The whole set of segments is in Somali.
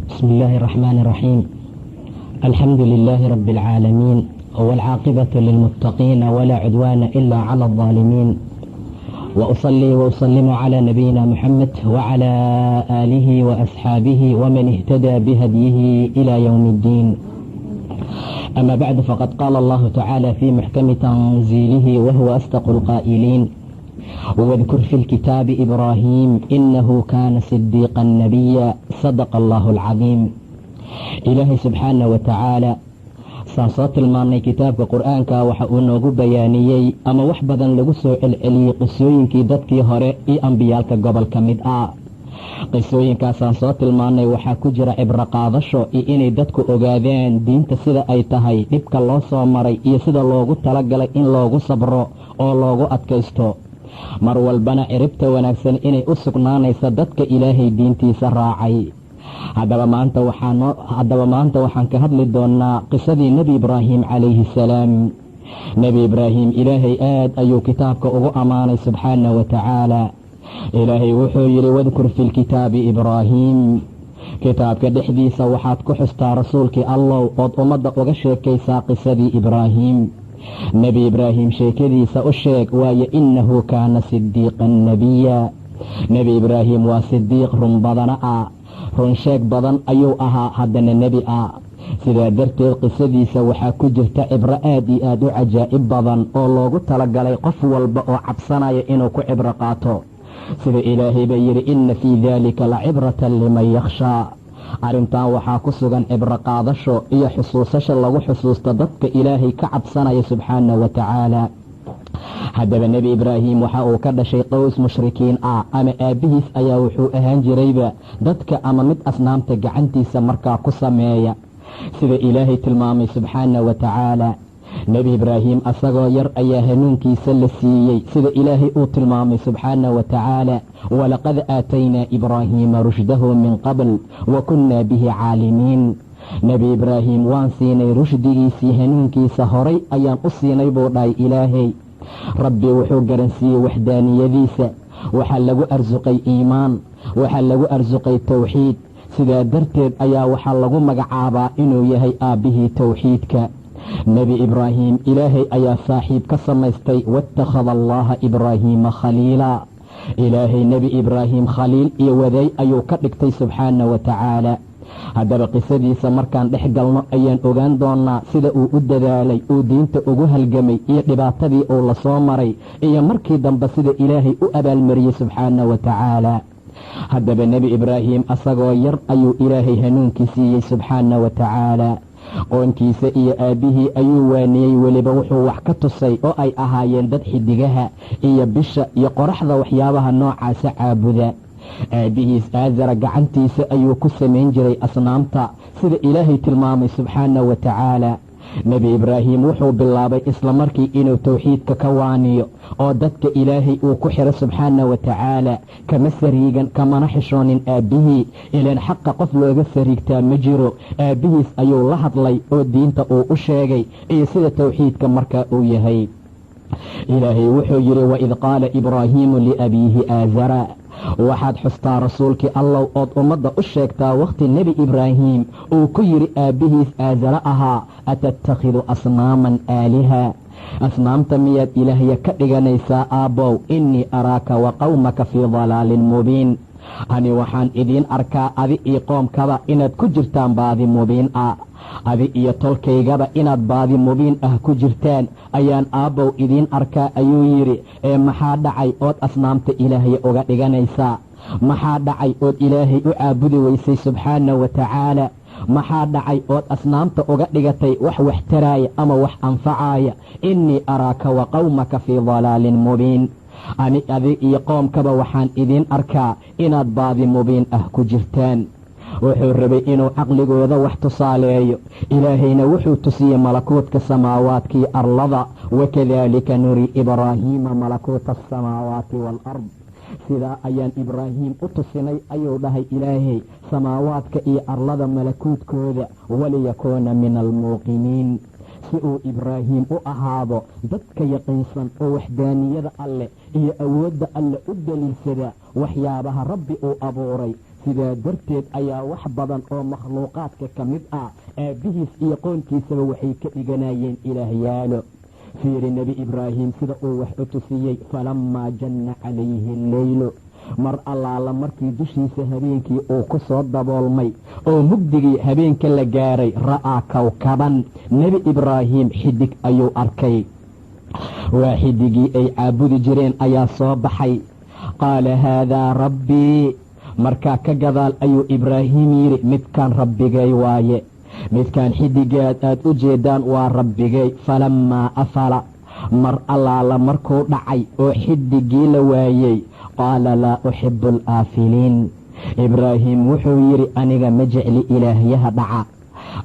بسم الله الرحمن الرحيم. الحمد لله رب العالمين، والعاقبة للمتقين، ولا عدوان إلا على الظالمين، وأصلي وأسلم على نبينا محمد وعلى آله وأصحابه ومن اهتدى بهديه إلى يوم الدين. أما بعد، فقد قال الله تعالى في محكم تنزيله وهو أصدق القائلين: واذكر في الكتاب إبراهيم إنه كان صديقا نبيا. صدق الله العظيم. Ilaahay subxaana wa tacaala saan soo tilmaannay, kitaabka Qur-aanka waxa uu noogu bayaaniyey ama wax badan lagu soo celceliyey qisooyinkii dadkii hore iyo ambiyaalka gobol ka mid ah. Qisooyinkaasaan soo tilmaannay waxaa ku jira cibro qaadasho iyo inay dadku ogaadeen diinta sida ay tahay, dhibka loo soo maray iyo sida loogu talagalay in loogu sabro oo loogu adkaysto, mar walbana ciribta wanaagsan inay u sugnaanaysa dadka Ilaahay diintiisa raacay. Haddaba maanta waxaan ka hadli doonnaa qisadii Nebi Ibraahim calayhi salaam. Nebi Ibraahim Ilaahay aad ayuu kitaabka ugu ammaanay subxaana wa tacaala. Ilaahay wuxuu yidhi: واذكر في الكتاب إبراهيم. Kitaabka dhexdiisa waxaad ku xustaa, rasuulkii Allow, ood ummadda uga sheekaysaa qisadii Ibraahim. Nebi Ibraahim sheekadiisa u sheeg, waayo إنه كان صديقا نبيا. Nebi Ibraahim waa sidiiq run badana ah, run sheeg badan ayuu ahaa, haddana nebi ah. Sidaa darteed qisadiisa waxaa ku jirta cibro aad iyo aad u cajaa'ib badan oo loogu talagalay qof walba oo cabsanaya inuu ku cibro qaato. Sida Ilaahay ba yidhi: إن في ذلك لعبرة لمن يخشى. Arrintan waxaa ku sugan cibro qaadasho iyo xusuusasho lagu xusuusto dadka Ilaahay ka cabsanaya subxaana wa tacaala. Haddaba Nebi Ibraahim waxa uu ka dhashay qows mushrikiin ah, ama aabbihiis ayaa wuxuu ahaan jirayba dadka ama mid asnaamta gacantiisa markaa ku sameeya, sida Ilaahay tilmaamay subxaana wa tacaala. Nebi Ibraahim asagoo yar ayaa hanuunkiisa la siiyey, sida Ilaahay uu tilmaamay subxaana wa tacaala: ولقد آتينا إبراهيم رشده من قبل وكنا به عالمين. Nebi Ibraahim waan siinay rushdigiisii, hanuunkiisa horay ayaan u siinay, buu dhahay Ilaahay. Rabbi wuxuu garansiiyey waxdaaniyadiisa. Waxaa lagu arsuqay iimaan, waxaa lagu arsuqay towxiid. Sidaa darteed ayaa waxaa lagu magacaabaa inuu yahay aabbihii towxiidka. Nebi Ibraahim Ilaahay ayaa saaxiib ka samaystay: واتخذ الله إبراهيم خليلا. Ilaahay Nebi Ibraahim khaliil iyo waday ayuu ka dhigtay subxaana wa tacaala. Haddaba qisadiisa markaan dhex galno ayaan ogaan doonaa sida uu u dadaalay, uu diinta ugu halgamay, iyo dhibaatadii uu la soo maray, iyo markii dambe sida Ilaahay u abaalmariyey subxaana wa tacaala. Haddaba Nebi Ibraahim asagoo yar ayuu Ilaahay hanuunkii siiyey subxaana wa tacaala. Qoonkiisa iyo aabbihii ayuu waaniyey, weliba wuxuu wax ka tusay oo ay ahaayeen dad xidigaha iyo bisha iyo qoraxda, waxyaabaha noocaasa caabuda. Aabbihiis Aazara gacantiisa ayuu ku samayn jiray asnaamta, sida Ilaahay tilmaamay subxaana wa tacaala. Nebi Ibraahim wuxuu bilaabay isla markii inuu towxiidka ka waaniyo oo dadka Ilaahay uu ku xiro subxaana wa tacaala. Kama sariigan, kamana xishoonin aabbihii, ilaan xaqa qof looga sariigtaa ma jiro. Aabbihiis ayuu la hadlay oo diinta uu u sheegay iyo sida towxiidka markaa uu yahay. Ilaahay wuxuu yidhi: وإذ قال إبراهيم لأبيه آزر. Waxaad xustaa, rasuulkii Allow, ood ummadda u sheegtaa wakhti Nebi Ibraahim uu ku yidhi aabbihiis Aasara ahaa: أتتخذ أصناما آلهة? Asnaamta miyaad Ilaahya ka dhiganaysaa, aabbow? إني أراك وقومك في ضلال مبين. Ani waxaan idiin arkaa, adi iyo qoomkaba, inaad ku jirtaan baadi mubiin ah. Adi iyo tolkaygaba inaad baadi mubiin ah ku jirtaan ayaan, aabbow, idiin arkaa, ayuu yidhi. Ee maxaa dhacay ood asnaamta Ilaahya uga dhiganaysaa? Maxaa dhacay ood Ilaahay u caabudi weysay subxaana wa tacaala? Maxaa dhacay ood asnaamta uga dhigatay wax wax taraaya ama wax anfacaaya? إني أراك وقومك في ضلال مبين. Ani, adi iyo qoomkaba waxaan idiin arkaa inaad baadi mubiin ah ku jirtaan. Wuxuu rabay inuu caqligooda wax tusaaleeyo. Ilaahayna wuxuu tusiyey malakuutka samaawaadkii arlada: وكذلك نري إبراهيم ملكوت السماوات والأرض. Sidaa ayaan Ibraahim u tusinay, ayuu dhahay Ilaahay, samaawaadka iyo arlada malakuudkooda. وليكون من الموقنين. Si uu Ibraahim u ahaado dadka yaqiinsan oo waxdaaniyada Alleh iyo awoodda Alleh u daliilsada waxyaabaha Rabbi uu abuuray. Sidaa darteed ayaa wax badan oo makhluuqaadka ka mid ah aabbihiis iyo qoonkiisaba waxay ka dhiganayeen ilaahyaalo. Fiiri Nebi Ibraahim sida uu wax u tusiyey. Falammaa janna calayhi alleylu, mar allaala markii dushiisa habeenkii uu ku soo daboolmay oo mugdigii habeenka la gaaray, ra'aa kowkaban, Nebi Ibraahim xidig ayuu arkay. Waa xidigii ay caabudi jireen ayaa soo baxay. Qaala haadaa rabbii, markaa ka gadaal ayuu Ibraahim yidhi, midkaan rabbigay waaye, midkaan xidigaad aad u jeedaan waa rabbigay. Falammaa afala, mar allaala markuu dhacay oo xidigii la waayey, qaala laa uxibu alaafiliin. Ibraahim wuxuu yidhi, aniga ma jecli ilaahyaha dhaca,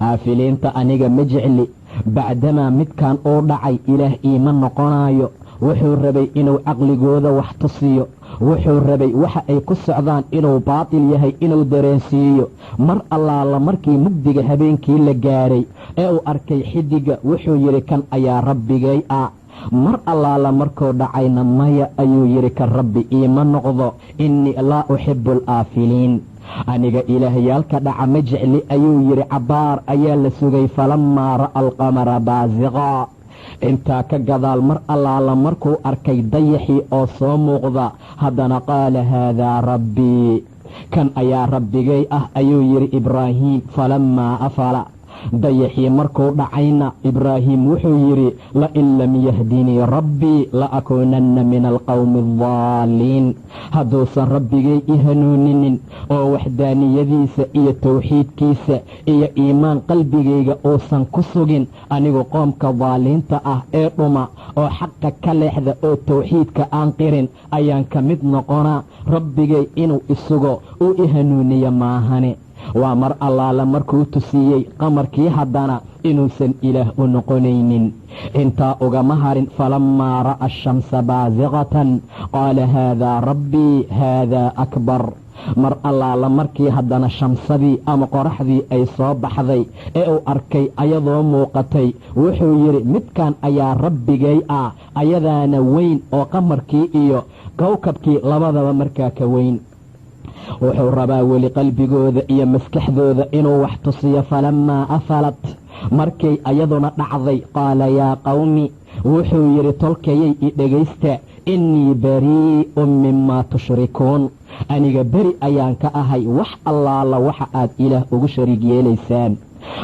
aafiliinta aniga ma jecli. Bacdamaa midkan uu dhacay, ilaah iima noqonaayo. Wuxuu rabay inuu caqligooda wax tusiyo, wuxuu rabay waxa ay ku socdaan inuu baatil yahay inuu dareensiiyo. Mar allaala markii mugdiga habeenkii la gaaray ee uu arkay xidiga, wuxuu yidhi, kan ayaa rabbigay ah. Mar allaala markuu dhacayna, maya ayuu yidhi, kan rabbi iima noqdo. Innii laa uxibu alaafiliin, aniga ilaahyaalka dhaca ma jecli ayuu yidhi. Cabbaar ayaa la sugay. Falammaa ra'a alqamara baasiqaa, intaa ka gadaal mar allaala markuu arkay dayaxii oo soo muuqda, haddana qaala haadaa rabbii, kan ayaa rabbigay ah ayuu yidhi Ibraahim. Falammaa afala, dayaxii markuu dhacayna, Ibraahim wuxuu yidhi, lain lam yahdinii rabbii la akuunanna min alqowmi addaaliin. Hadduusan rabbigay i hanuuninin oo waxdaaniyadiisa iyo towxiidkiisa iyo iimaan qalbigayga uusan ku sugin, anigu qoomka daaliinta ah ee dhuma oo xaqa ka leexda oo towxiidka aan qirin ayaan ka mid noqonaa, rabbigay inuu isugo uu i hanuuniyo maahane. Waa mar allaala markuu tusiyey qamarkii haddana inuusan ilaah u noqonaynin. Intaa ugama harin. Falammaa ra'a ashamsa baasiqatan qaala haadaa rabbii haadaa akbar. Mar allaala markii haddana shamsadii ama qoraxdii ay soo baxday ee uu arkay ayadoo muuqatay, wuxuu yidhi, midkan ayaa rabbigay ah, ayadaana weyn oo qamarkii iyo kowkabkii labadaba markaa ka weyn. Wuxuu rabaa weli qalbigooda iyo maskaxdooda inuu wax tusiyo. Falammaa afalat, markay ayaduna dhacday, qaala yaa qowmi, wuxuu yidhi, tolkayay i dhegaysta, innii barii'un mimaa tushrikuun, aniga beri ayaan ka ahay wax allaala waxa aad ilaah ugu shariig yeelaysaan,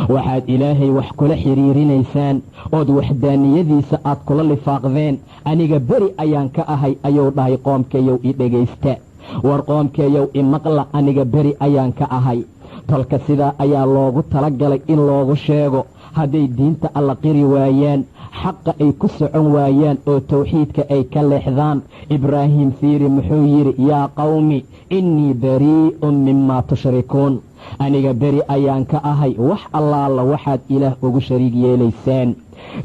waxaad ilaahay wax kula xiriirinaysaan ood waxdaaniyadiisa aad kula lifaaqdeen, aniga beri ayaan ka ahay ayuu dhahay. Qoomkayow i dhegaysta, war qoomkeeyow imaqla, aniga beri ayaan ka ahay. Tolka sidaa ayaa loogu talagalay in loogu sheego hadday diinta alla qiri waayaan, xaqa ay ku socon waayaan oo towxiidka ay ka leexdaan. Ibraahim fiiri muxuu yidhi, yaa qowmi innii barii'un mimaa tushrikuun, aniga beri ayaan ka ahay wax allaala waxaad ilaah ugu shariig yeelaysaan.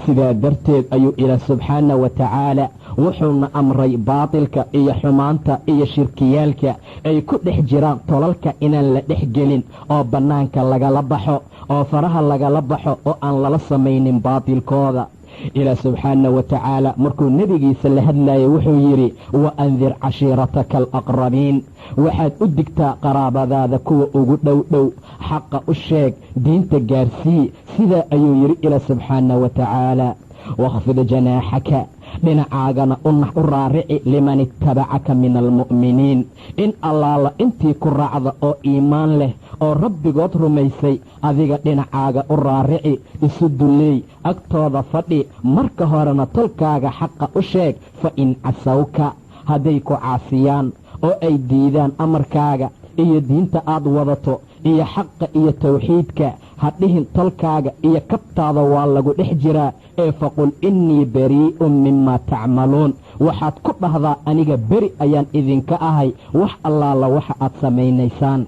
Sidaa darteed ayuu ilaah subxaana wa tacaala wuxuuna amray baatilka iyo xumaanta iyo shirkiyaalka ay ku dhex jiraan tolalka inaan la dhex gelin oo bannaanka lagala baxo oo faraha lagala baxo oo aan lala samaynin baatilkooda. Ilaah subxaana wa tacaala markuu nebigiisa la hadlayay wuxuu yidhi, wa andir cashiirataka alaqrabiin, waxaad u digtaa qaraabadaada kuwa ugu dhow dhow, xaqa u sheeg, diinta gaarsii. Sidaa ayuu yidhi ilaah subxaana wa tacaala. Wakhfid janaaxaka, dhinacaagana u raarici, liman ittabacaka min almu'miniin, in allaala intii ku raacda oo iimaan leh oo rabbigood rumaysay adiga dhinacaaga u raarici, isu dulleey, agtooda fadhi. Marka horena tolkaaga xaqa u sheeg. Fa in casawka, hadday ku caasiyaan oo ay diidaan amarkaaga iyo diinta aad wadato iyo xaqa iyo towxiidka, ha dhihin tolkaaga iyo kabtaada waa lagu dhex jiraa ee faqul innii barii'un mimaa tacmaluun, waxaad ku dhahdaa aniga beri ayaan idinka ahay wax allaala waxa aad samaynaysaan,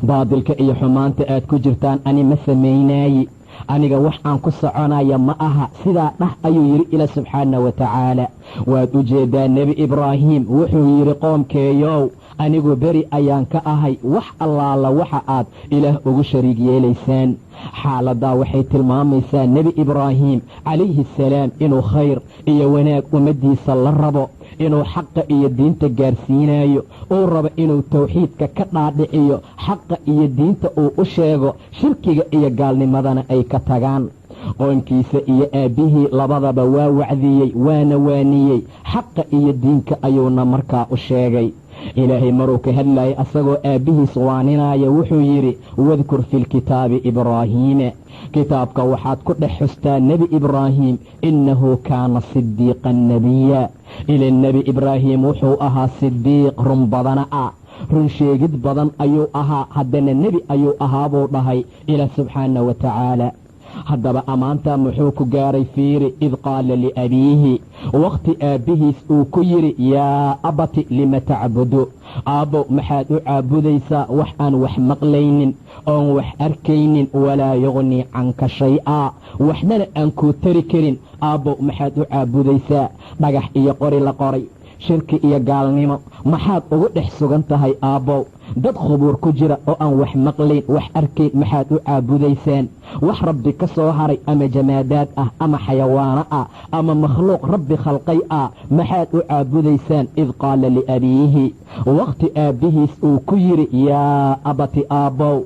baadilka iyo xumaanta aad ku jirtaan ani ma samaynaayi, aniga wax aan ku soconaya ma aha, sidaa dhah ayuu yidhi ila subxaana wa tacaala. Waad u jeedaa Nebi Ibraahim wuxuu yidhi, qoomkeeyow anigu beri ayaan ka ahay wax allaala waxa aad ilaah ugu shariig yeelaysaan. Xaaladdaa waxay tilmaamaysaa Nebi Ibraahim calayhi asalaam inuu khayr iyo wanaag ummaddiisa la rabo, Inuu xaqa iyo diinta gaarsiinayo, uu rabo inuu tawxiidka ka dhaadhiciyo, xaqa iyo diinta uu u sheego, shirkiga iyo gaalnimadana ay ka tagaan. Qoonkiisa iyo aabbihii labadaba waa wacdiyey, waana waaniyey, xaqa iyo diinka ayuuna markaa u sheegay. Ilaahay maruu ka hadlayay asagoo aabbihiis waaninaya, wuxuu yidhi: "Wadkur fi lkitaabi Ibraahiima", kitaabka waxaad ku dhex xustaa Nebi Ibraahim, "innahu kaana sidiiqan nebiya", ila Nebi Ibraahim wuxuu ahaa sidiiq, run badana ah, run sheegid badan ayuu ahaa, haddana nebi ayuu ahaa, buu dhahay Ilaah subxaana wa tacaala. Haddaba ammaantaa muxuu ku gaaray? Fiiri: "Id qaala liabiihi", wakhti aabbihiis uu ku yidhi: "Yaa abati, lima tacbudu?", aabbow, maxaad u caabudaysaa wax aan wax maqlaynin oon wax arkaynin? "Walaa yugnii canka shay-a", waxnana aan kuu tari karin. Aabbow, maxaad u caabudaysaa dhagax iyo qori la qoray? Shirki iyo gaalnimo maxaad ugu dhex sugan tahay, aabbow? Dad khubuur ku jira oo aan wax maqlayn, wax arkayn, maxaad u caabudaysaan? Wax Rabbi ka soo haray, ama jamaadaad ah, ama xayawaano ah, ama makhluuq Rabbi khalqay ah, maxaad u caabudaysaan? "Id qaala liabiihi", wakhti aabbihiis uu ku yidhi: "Yaa abati", aabbow,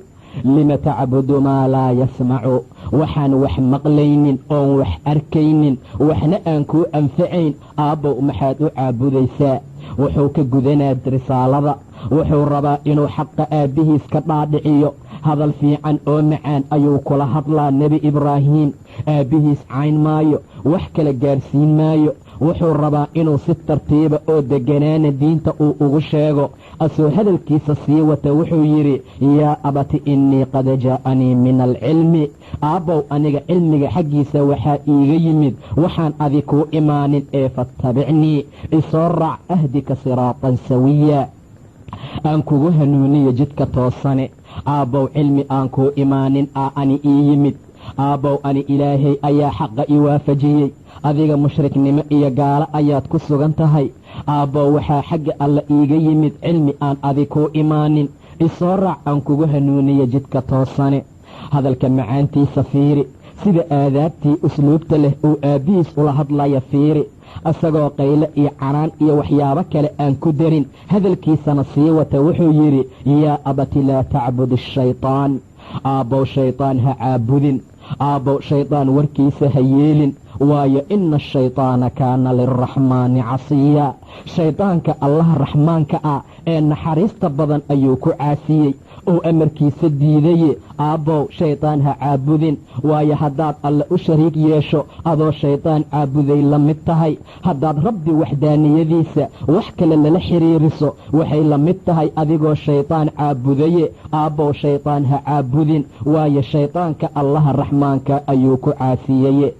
"lima tacbudu maa laa yasmacu?", waxaan wax maqlaynin oon wax arkaynin, waxna aan kuu anfacayn, aabbow, maxaad u caabudaysaa? Wuxuu ka gudanaa risaalada, wuxuu rabaa inuu xaqa aabbihiis ka dhaadhiciyo. Hadal fiican oo macaan ayuu kula hadlaa Nebi Ibraahiim. Aabbihiis cayn maayo, wax kala gaarsiin maayo. Wuxuu rabaa inuu si tartiiba oo degganaana diinta uu ugu sheego. Asoo hadalkiisa sii wata, wuxuu yidhi: "Yaa abati, innii qad jaa'anii min alcilmi", aabbow, aniga cilmiga xaggiisa waxaa iiga yimid waxaan adi kuu imaanin ee, "fattabicnii", isoo raac, "ahdika siraatan sawiya", aan kugu hanuuniyo jidka toosane. Aabbow, cilmi aan kuu imaanin aa ani ii yimid. Aabbow, ani Ilaahay ayaa xaqa i waafajiyey, adiga mushriknimo iyo gaalo ayaad ku sugan tahay. Aabbow, waxaa xagga Alla iiga yimid cilmi aan adi kuu imaanin, isoo raac, aan kugu hanuuniyo jidka toosane. Hadalka macaantiisa fiiri, sida aadaabtii usluubta leh uu aabbihiis ula hadlaya fiiri, isagoo qayle iyo canaan iyo waxyaabo kale aan ku darin. Hadalkiisana sii wata, wuxuu yidhi: "Yaa abati, laa tacbud ashaytaan", aabbow, shaydaan ha caabudin, aabbow, shaydaan warkiisa ha yeelin, waayo "ina ashaytaana kaana lilraxmaani casiya", shaydaanka Allaha Raxmaanka ah ee naxariista badan ayuu ku caasiyey oo amarkiisa diidaye. Aabbow, shaydaan ha caabudin, waayo haddaad Alle u shariig yeesho, adoo shaydaan caabuday la mid tahay. Haddaad Rabbi waxdaaniyadiisa wax kale lala xiriiriso, waxay la mid tahay adigoo shaydaan caabudaye. Aabbow, shaydaan ha caabudin, waayo shaydaanka Allaha Raxmaanka ayuu ku caasiyeye.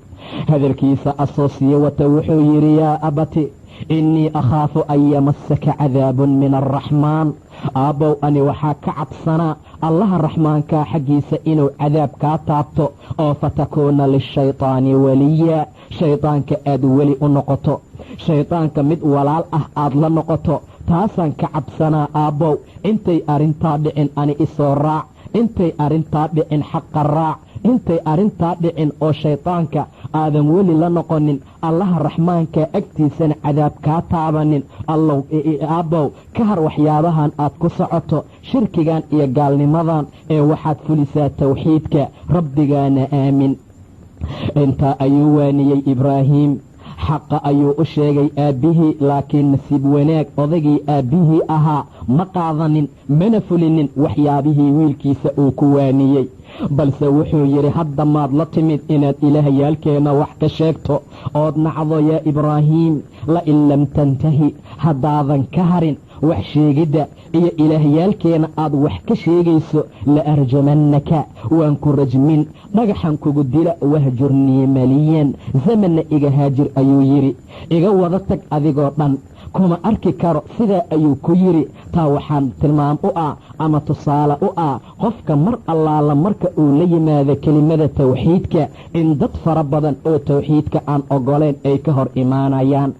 Hadalkiisa asoo sii wata, wuxuu yidhi: "Yaa abati, innii akhaafu an yamasaka cadaabun min alraxmaan", aabbow, ani waxaa ka cabsanaa Allaha Raxmaankaa xaggiisa inuu cadaab kaa taabto, oo "fatakuuna lishaytaani weliya", shaydaanka aad weli u noqoto, shaydaanka mid walaal ah aad la noqoto, taasaan ka cabsanaa. Aabbow, intay arrintaa dhicin ani isoo raac, intay arrintaa dhicin xaqa raac, intay arrintaa dhicin oo shaydaanka aadan weli la noqonin, Allaha Raxmaanka agtiisana cadaab kaa taabanin, Allow aabbow, ka har waxyaabahan aad ku socoto, shirkigan iyo gaalnimadan, ee waxaad fulisaa tawxiidka, Rabbigaana aamin. Intaa ayuu waaniyey Ibraahiim, xaqa ayuu u sheegay aabbihii, laakiin nasiib wanaag odagii aabbihii ahaa ma qaadanin, mana fulinin waxyaabihii wiilkiisa uu ku waaniyey, balse wuxuu yidhi: "Hadda maad la timid inaad Ilaahyaalkeenna wax ka sheegto ood nacdo, yaa Ibraahiim? La in lam tantahi", haddaadan ka harin wax sheegidda iyo Ilaahyaalkeena aad wax ka sheegayso, "la arjamannaka", waan ku rajmin, dhagaxan kugu dila, "wahjurnii maliyan", zamanna iga haajir ayuu yidhi, iga wada tag adigoo dhan, kuma arki karo, sidaa ayuu ku yidhi. Taa waxaan tilmaam u ah ama tusaale u ah qofka mar allaala marka uu la yimaado kelimada tawxiidka in dad fara badan oo tawxiidka aan ogoleen ay ka hor imaanayaan,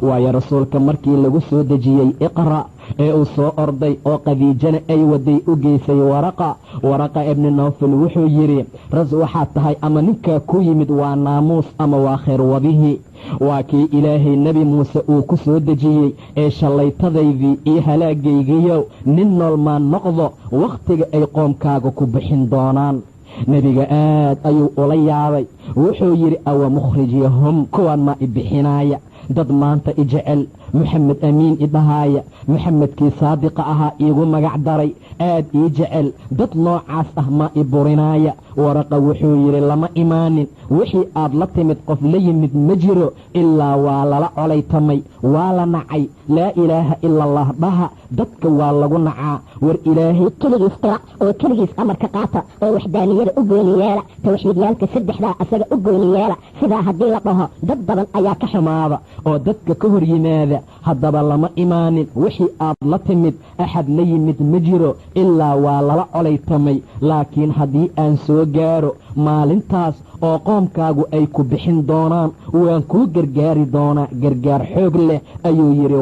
waayo Rasuulka markii lagu soo dejiyey "Iqra'", Ee uu soo orday oo Qadiijana ay waday u geysay Waraqa. Waraqa ibni Nawfal wuxuu yidhi, ras waxaad tahay ama ninkaa ku yimid waa naamuus ama waa khayrwadihii, waa kii Ilaahay Nebi Muuse uu ku soo dejiyey ee shallaytadaydii iyo halaagaygiyow, nin nool maan noqdo wakhtiga ay qoomkaaga ku bixin doonaan. Nebiga aad ayuu ula yaabay. Wuxuu yidhi, awa mukhrijyahum, kuwaan maa i bixinaaya? Dad maanta i jecel, Moxamed Amiin i dhahaaya, Moxamedkii saadiqa ahaa iigu magac daray, aad ii jecel, dad noocaas ah maa i burinaaya? Waraqa wuxuu yidhi, lama imaanin wixii aad la timid, qof la yimid ma jiro ilaa waa lala colaytamay, waa la nacay. Laa ilaaha ila Allah dhaha, dadka waa lagu nacaa. War Ilaahay keligiis qira oo keligiis amarka qaata oo waxdaaniyada u gooni yeela, tawxiidyaalka saddexdaa asaga u gooni yeela. Sidaa haddii la dhaho, dad badan ayaa ka xumaada oo dadka ka hor yimaada. Haddaba lama imaanin wixii aad la timid, axad la yimid ma jiro ilaa waa lala colaytamay, laakiin haddii aan soo gaaro maalintaas oo qoomkaagu ay ku bixin doonaan, waan kuu gargaari doonaa gargaar xoog leh, ayuu yidhi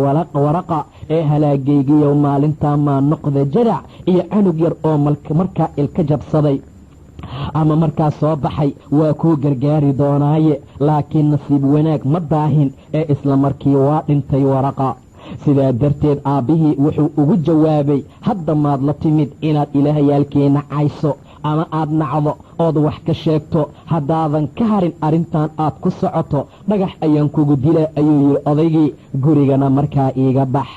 Waraqa. Ee halaagaygiyow, maalintaa maa noqda jadac iyo canug yar oo markaa ilka jabsaday ama markaa soo baxay, waa kuu gargaari doonaaye. Laakiin nasiib wanaag ma daahin ee isla markii waa dhintay Waraqa. Sidaa darteed aabbihii wuxuu ugu jawaabay, hadda maad la timid inaad ilaahyaalkiina cayso ama aad nacdo ood wax ka sheegto? Haddaadan ka harin arrintan aad ku socoto, dhagax ayaan kugu dilaa, ayuu yidhi odaygii, gurigana markaa iiga bax.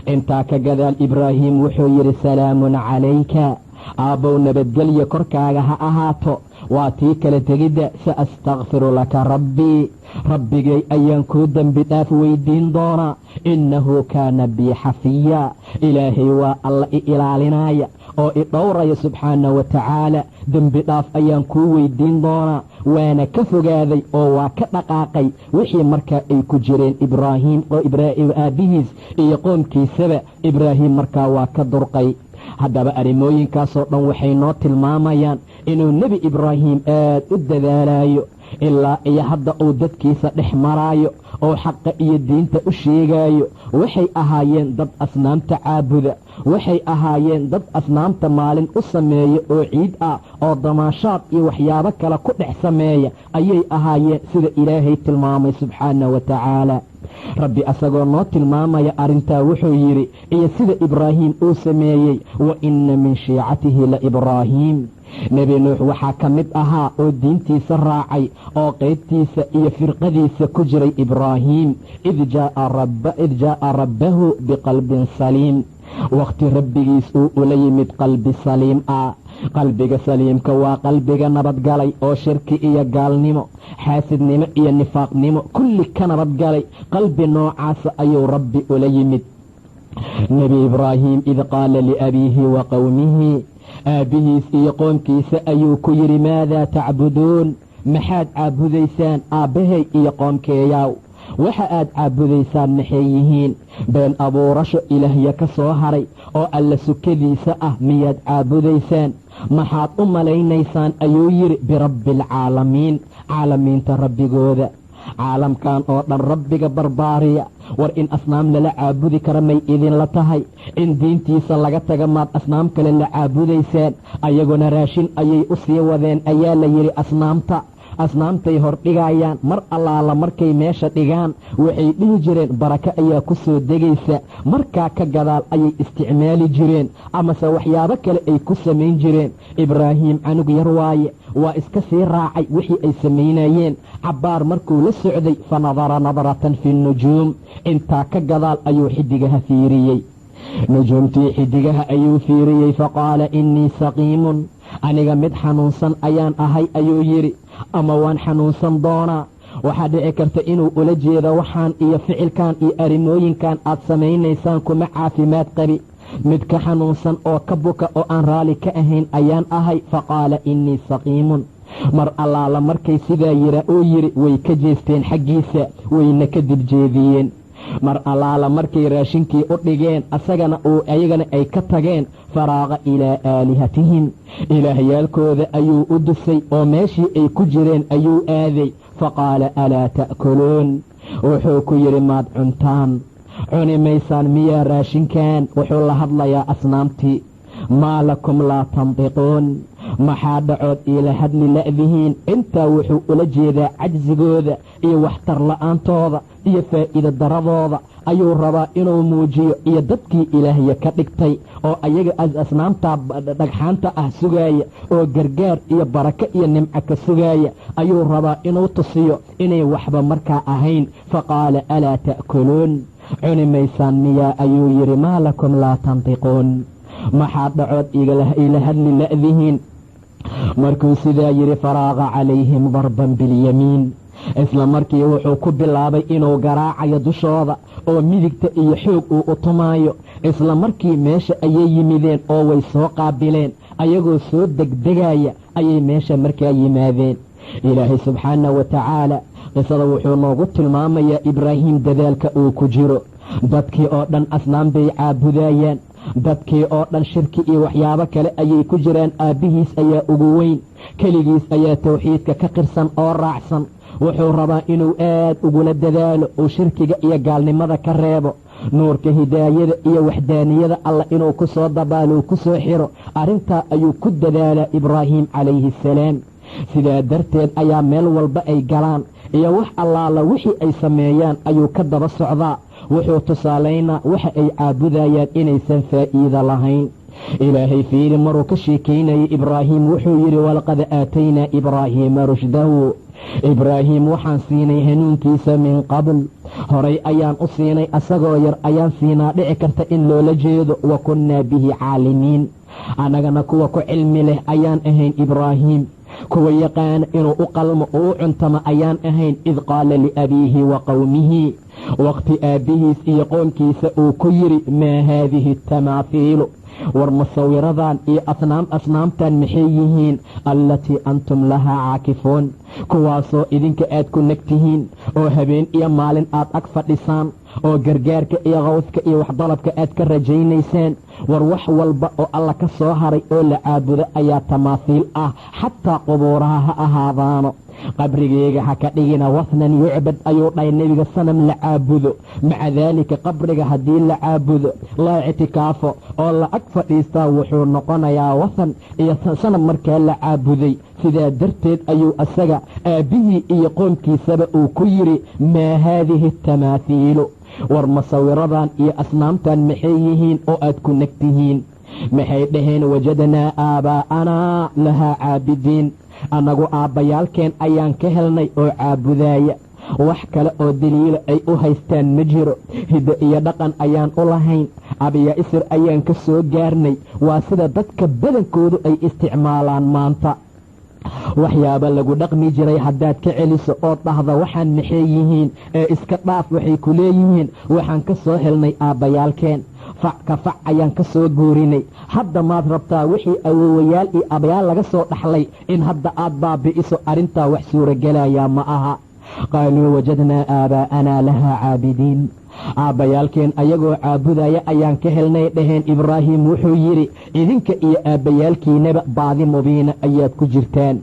Intaa ka gadaal Ibraahim wuxuu yidhi, salaamun calayka, aabbow, nabadgelya korkaaga ha ahaato. Waa tii kala tegidda. Sa astakfiru laka rabbii, Rabbigay ayaan kuu dembi dhaaf weydiin doonaa. Innahu kaana bii xafiya, Ilaahay waa Alla i ilaalinaya oo i dhowraya subxaana wa tacaala. Dembi dhaaf ayaan kuu weydiin doonaa. Waana ka fogaaday oo waa ka dhaqaaqay wixii markaa ay ku jireen Ibraahim oo aabbihiis iyo qoomkiisaba. Ibraahim markaa waa ka durqay. Haddaba arrimooyinkaasoo dhan waxay noo tilmaamayaan inuu Nebi Ibraahim aad u dadaalayo, ilaa iyo hadda uu dadkiisa dhex maraayo oo xaqa iyo diinta u sheegaayo. Waxay ahaayeen dad asnaamta caabuda, waxay ahaayeen dad asnaamta maalin u sameeya oo ciid ah oo damaashaad iyo waxyaabo kale ku dhex sameeya ayay ahaayeen, sida Ilaahay tilmaamay subxaana wa tacaala. Rabbi asagoo noo tilmaamaya arrintaa wuxuu yidhi, iyo sida Ibraahim uu sameeyey, wa inna min shiicatihi la Ibraahiim. Nebi Nuux waxaa ka mid ahaa oo diintiisa raacay oo qaybtiisa iyo firqadiisa ku jiray Ibraahiim, id jaa'a rabbahu biqalbin saliim, wakhti Rabbigiis uu ula yimid qalbi saliim ah. Qalbiga saliimka waa qalbiga nabadgalay oo shirki iyo gaalnimo, xaasidnimo iyo nifaaqnimo kulli ka nabadgalay. Qalbi noocaasa ayuu Rabbi ula yimid Nebi Ibraahim. Id qaala liabiihi wa qowmihi, aabbihiis iyo qoomkiisa ayuu ku yidhi, maadaa tacbuduun, maxaad caabudaysaan, aabbahay iyo qoomkeeyaw? Waxa aad caabudaysaan maxay yihiin? Been abuurasho Ilaahya ka soo haray oo Alla sukadiisa ah miyaad caabudaysaan? Maxaad u malaynaysaan, ayuu yidhi, birabbi alcaalamiin, caalamiinta Rabbigooda, caalamkan oo dhan Rabbiga barbaariya? War in asnaam lala caabudi kara may idinla tahay? In diintiisa laga taga maad asnaam kale la caabudaysaan? Ayaguna raashin ayay u sii wadeen, ayaa la yidhi. Asnaamta asnaamtay hordhigayaan. Mar allaala markay meesha dhigaan, waxay dhihi jireen barako ayaa ku soo degaysa. Markaa ka gadaal ayay isticmaali jireen amase waxyaabo kale ay ku samayn jireen. Ibraahim canug yar waaye, waa iska sii raacay wixii ay samaynayeen. Cabbaar markuu la socday, fa nadara nadratan fi nujuum, intaa ka gadaal ayuu xidigaha fiiriyey, nujuumtii xidigaha ayuu fiiriyey. Faqaala innii saqiimun, aniga mid xanuunsan ayaan ahay, ayuu yidhi, ama waan xanuunsan doonaa. Waxaa dhici karta inuu ula jeedo waxaan iyo ficilkan iyo arrimooyinkan aad samaynaysaan kuma caafimaad qabi, mid ka xanuunsan oo ka buka oo aan raalli ka ahayn ayaan ahay. Faqaala innii saqiimun. Mar allaala markay sidaa yira uu yidhi, way ka jeesteen xaggiisa, wayna ka dibjeediyeen. Mar allaala markay raashinkii u dhigeen asagana uu ayagana ay ka tageen, faraaqa ilaa aalihatihim, ilaahyaalkooda ayuu u dusay oo meeshii ay ku jireen ayuu aaday. Faqaala alaa ta'kuluun, wuxuu ku yidhi, maad cuntaan? Cuni maysaan miyaa raashinkan? Wuxuu la hadlayaa asnaamtii. Maa lakum laa tantiquun, maxaa dhacood iila hadli la'dihiin? Intaa wuxuu ula jeedaa cajsigooda iyo waxtar la'aantooda iyo faa'iido daradooda ayuu rabaa inuu muujiyo, iyo dadkii ilaahya ka dhigtay oo ayaga asnaamta dhagxaanta ah sugaaya oo gargaar iyo barako iyo nimco ka sugaaya ayuu rabaa inuu tusiyo inay waxba markaa ahayn. Faqaala alaa ta'kuluun, cuni maysaan miyaa ayuu yidhi. Maa lakum laa tantiquun, maxaa dhacood iila hadli la'dihiin? Markuu sidaa yidhi faraaqa calayhim darban biاlyamiin, isla markii wuxuu ku bilaabay inuu garaacayo dushooda oo midigta iyo xoog uu u tumaayo. Isla markii meesha ayay yimideen oo way soo qaabileen, ayagoo soo degdegaya ayay meesha markaa yimaadeen. Ilaahay subxaana wa tacaala qisada wuxuu noogu tilmaamayaa Ibraahim dadaalka uu ku jiro. Dadkii oo dhan asnaam bay caabudayaan, dadkii oo dhan shirki iyo waxyaabo kale ayay ku jiraan. Aabbihiis ayaa ugu weyn, keligiis ayaa tawxiidka ka qirsan oo raacsan. Wuxuu rabaa inuu aad ugula dadaalo uu shirkiga iyo gaalnimada ka reebo, nuurka hidaayada iyo waxdaaniyada alla inuu ku soo dabaalo, ku soo xiro. Arrintaa ayuu ku dadaalaa Ibraahim calayhi assalaam. Sidaa darteed ayaa meel walba ay galaan iyo wax allaala wixii ay sameeyaan ayuu ka daba socdaa. Wuxuu tusaalaynaa waxa ay caabudayaan inaysan faa'iido lahayn. Ilaahay fiiri, maruu ka sheekaynayay Ibraahim wuxuu yidhi walaqad aataynaa Ibraahiima rushdahu, Ibraahim waxaan siinay hanuunkiisa min qabl, horay ayaan u siinay, asagoo yar ayaan siinaa, dhici karta in loola jeedo. Wa kunnaa bihi caalimiin, annagana kuwa ku cilmi leh ayaan ahayn. Ibraahim kuwa yaqaana inuu u qalmo oo u cuntamo ayaan ahayn. Id qaala liabiihi wa qowmihi, waqti aabbihiis iyo qoomkiisa uu ku yidhi maa haadihi tamaahiilu, war musawiradan iyo asnaamtan maxay yihiin? Allatii antum lahaa caakifuun, kuwaasoo idinka aad ku neg tihiin oo habeen iyo maalin aad ag fadhisaan oo gargaarka iyo qawska iyo waxdalabka aad ka rajaynaysaan. War wax walba oo alla ka soo haray oo la caabudo ayaa tamaahiil ah, xataa qubuuraha ha ahaadaano. Qabrigeyga ha ka dhigina wathnan yucbad ayuu dhahay nebiga, sanam la caabudo. Maca daalika qabriga haddii la caabudo, la ictikaafo oo la ag fadhiistaa, wuxuu noqonayaa wathan iyo sanam markaa la caabuday. Sidaa darteed ayuu asaga aabbihii iyo qoomkiisaba uu ku yidhi maa haadihi tamaahiilu, war masawiradan iyo asnaamtan maxay yihiin oo aad ku neg tihiin? Maxay dhaheen? Wajadnaa aabaa'anaa lahaa caabidiin, annagu aabbayaalkeen ayaan ka helnay oo caabudaaya. Wax kale oo daliila ay u haystaan ma jiro, hiddo iyo dhaqan ayaan u lahayn, abiya isir ayaan ka soo gaarnay. Waa sida dadka badankoodu ay isticmaalaan maanta. Waxyaaba lagu dhaqmi jiray haddaad ka celiso oo dhahda waxaan maxay yihiin ee iska dhaaf, waxay ku leeyihiin waxaan ka soo helnay aabbayaalkeen, fac ka fac ayaan ka soo guurinay. Hadda maad rabtaa wixii awowayaal iyo abayaal laga soo dhaxlay in hadda aad baabi'iso? Arrintaa wax suurogelayaa ma aha. Qaaluu wajadnaa aabaa'anaa lahaa caabidiin, aabbayaalkeen ayagoo caabudaya ayaan ka helnay dhaheen. Ibraahim wuxuu yidhi idinka iyo aabbayaalkiinaba baadi mubiina ayaad ku jirtaan.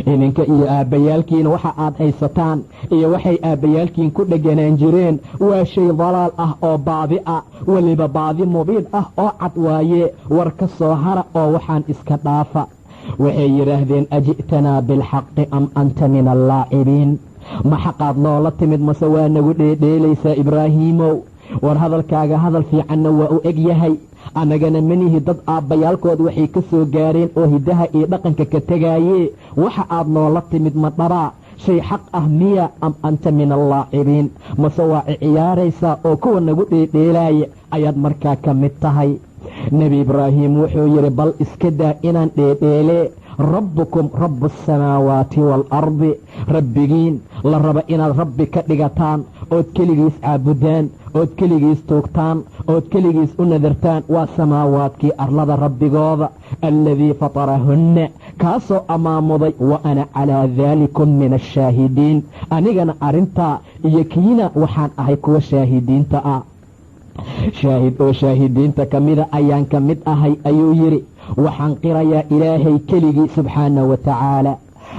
Idinka iyo aabbayaalkiina waxa aad haysataan iyo waxay aabbayaalkiin ku dheganaan jireen waa shay dalaal ah oo baadi ah, weliba baadi mubiin ah oo cad waaye. War ka soo hara oo waxaan iska dhaafa. Waxay yidhaahdeen aji'tanaa bilxaqi am anta min allaacibiin, ma xaqaad noola timid mase waa nagu dheedheelaysaa Ibraahiimow? War hadalkaaga hadal fiicanna waa u eg yahay, annagana manihi dad aabbayaalkood waxay ka soo gaareen oo hiddaha iyo dhaqanka ka tegaaye. Waxa aad noola timid ma dhabaa, shay xaq ah miya? Am anta min allaacibiin, mase waa ciyaaraysaa oo kuwa nagu dheedheelaaya ayaad markaa ka mid tahay? Nebi Ibraahim wuxuu yidhi bal iska daa inaan dheedheelee, rabbukum rabbu asamaawaati waalardi, rabbigiin la raba inaad rabbi ka dhigataan ood keligiis caabudaan ood keligiis tuugtaan ood keligiis u nadartaan waa samaawaadkii arlada rabbigooda, alladii fatarahunna, kaasoo ammaamuday, wa ana calaa daalikum min ashaahidiin, anigana arrintaa iyo kiina waxaan ahay kuwa shaahidiinta ah, shaahid oo shaahidiinta ka mida ayaan ka mid ahay ayuu yidhi. Waxaan qirayaa Ilaahay keligii subxaana wa tacaala.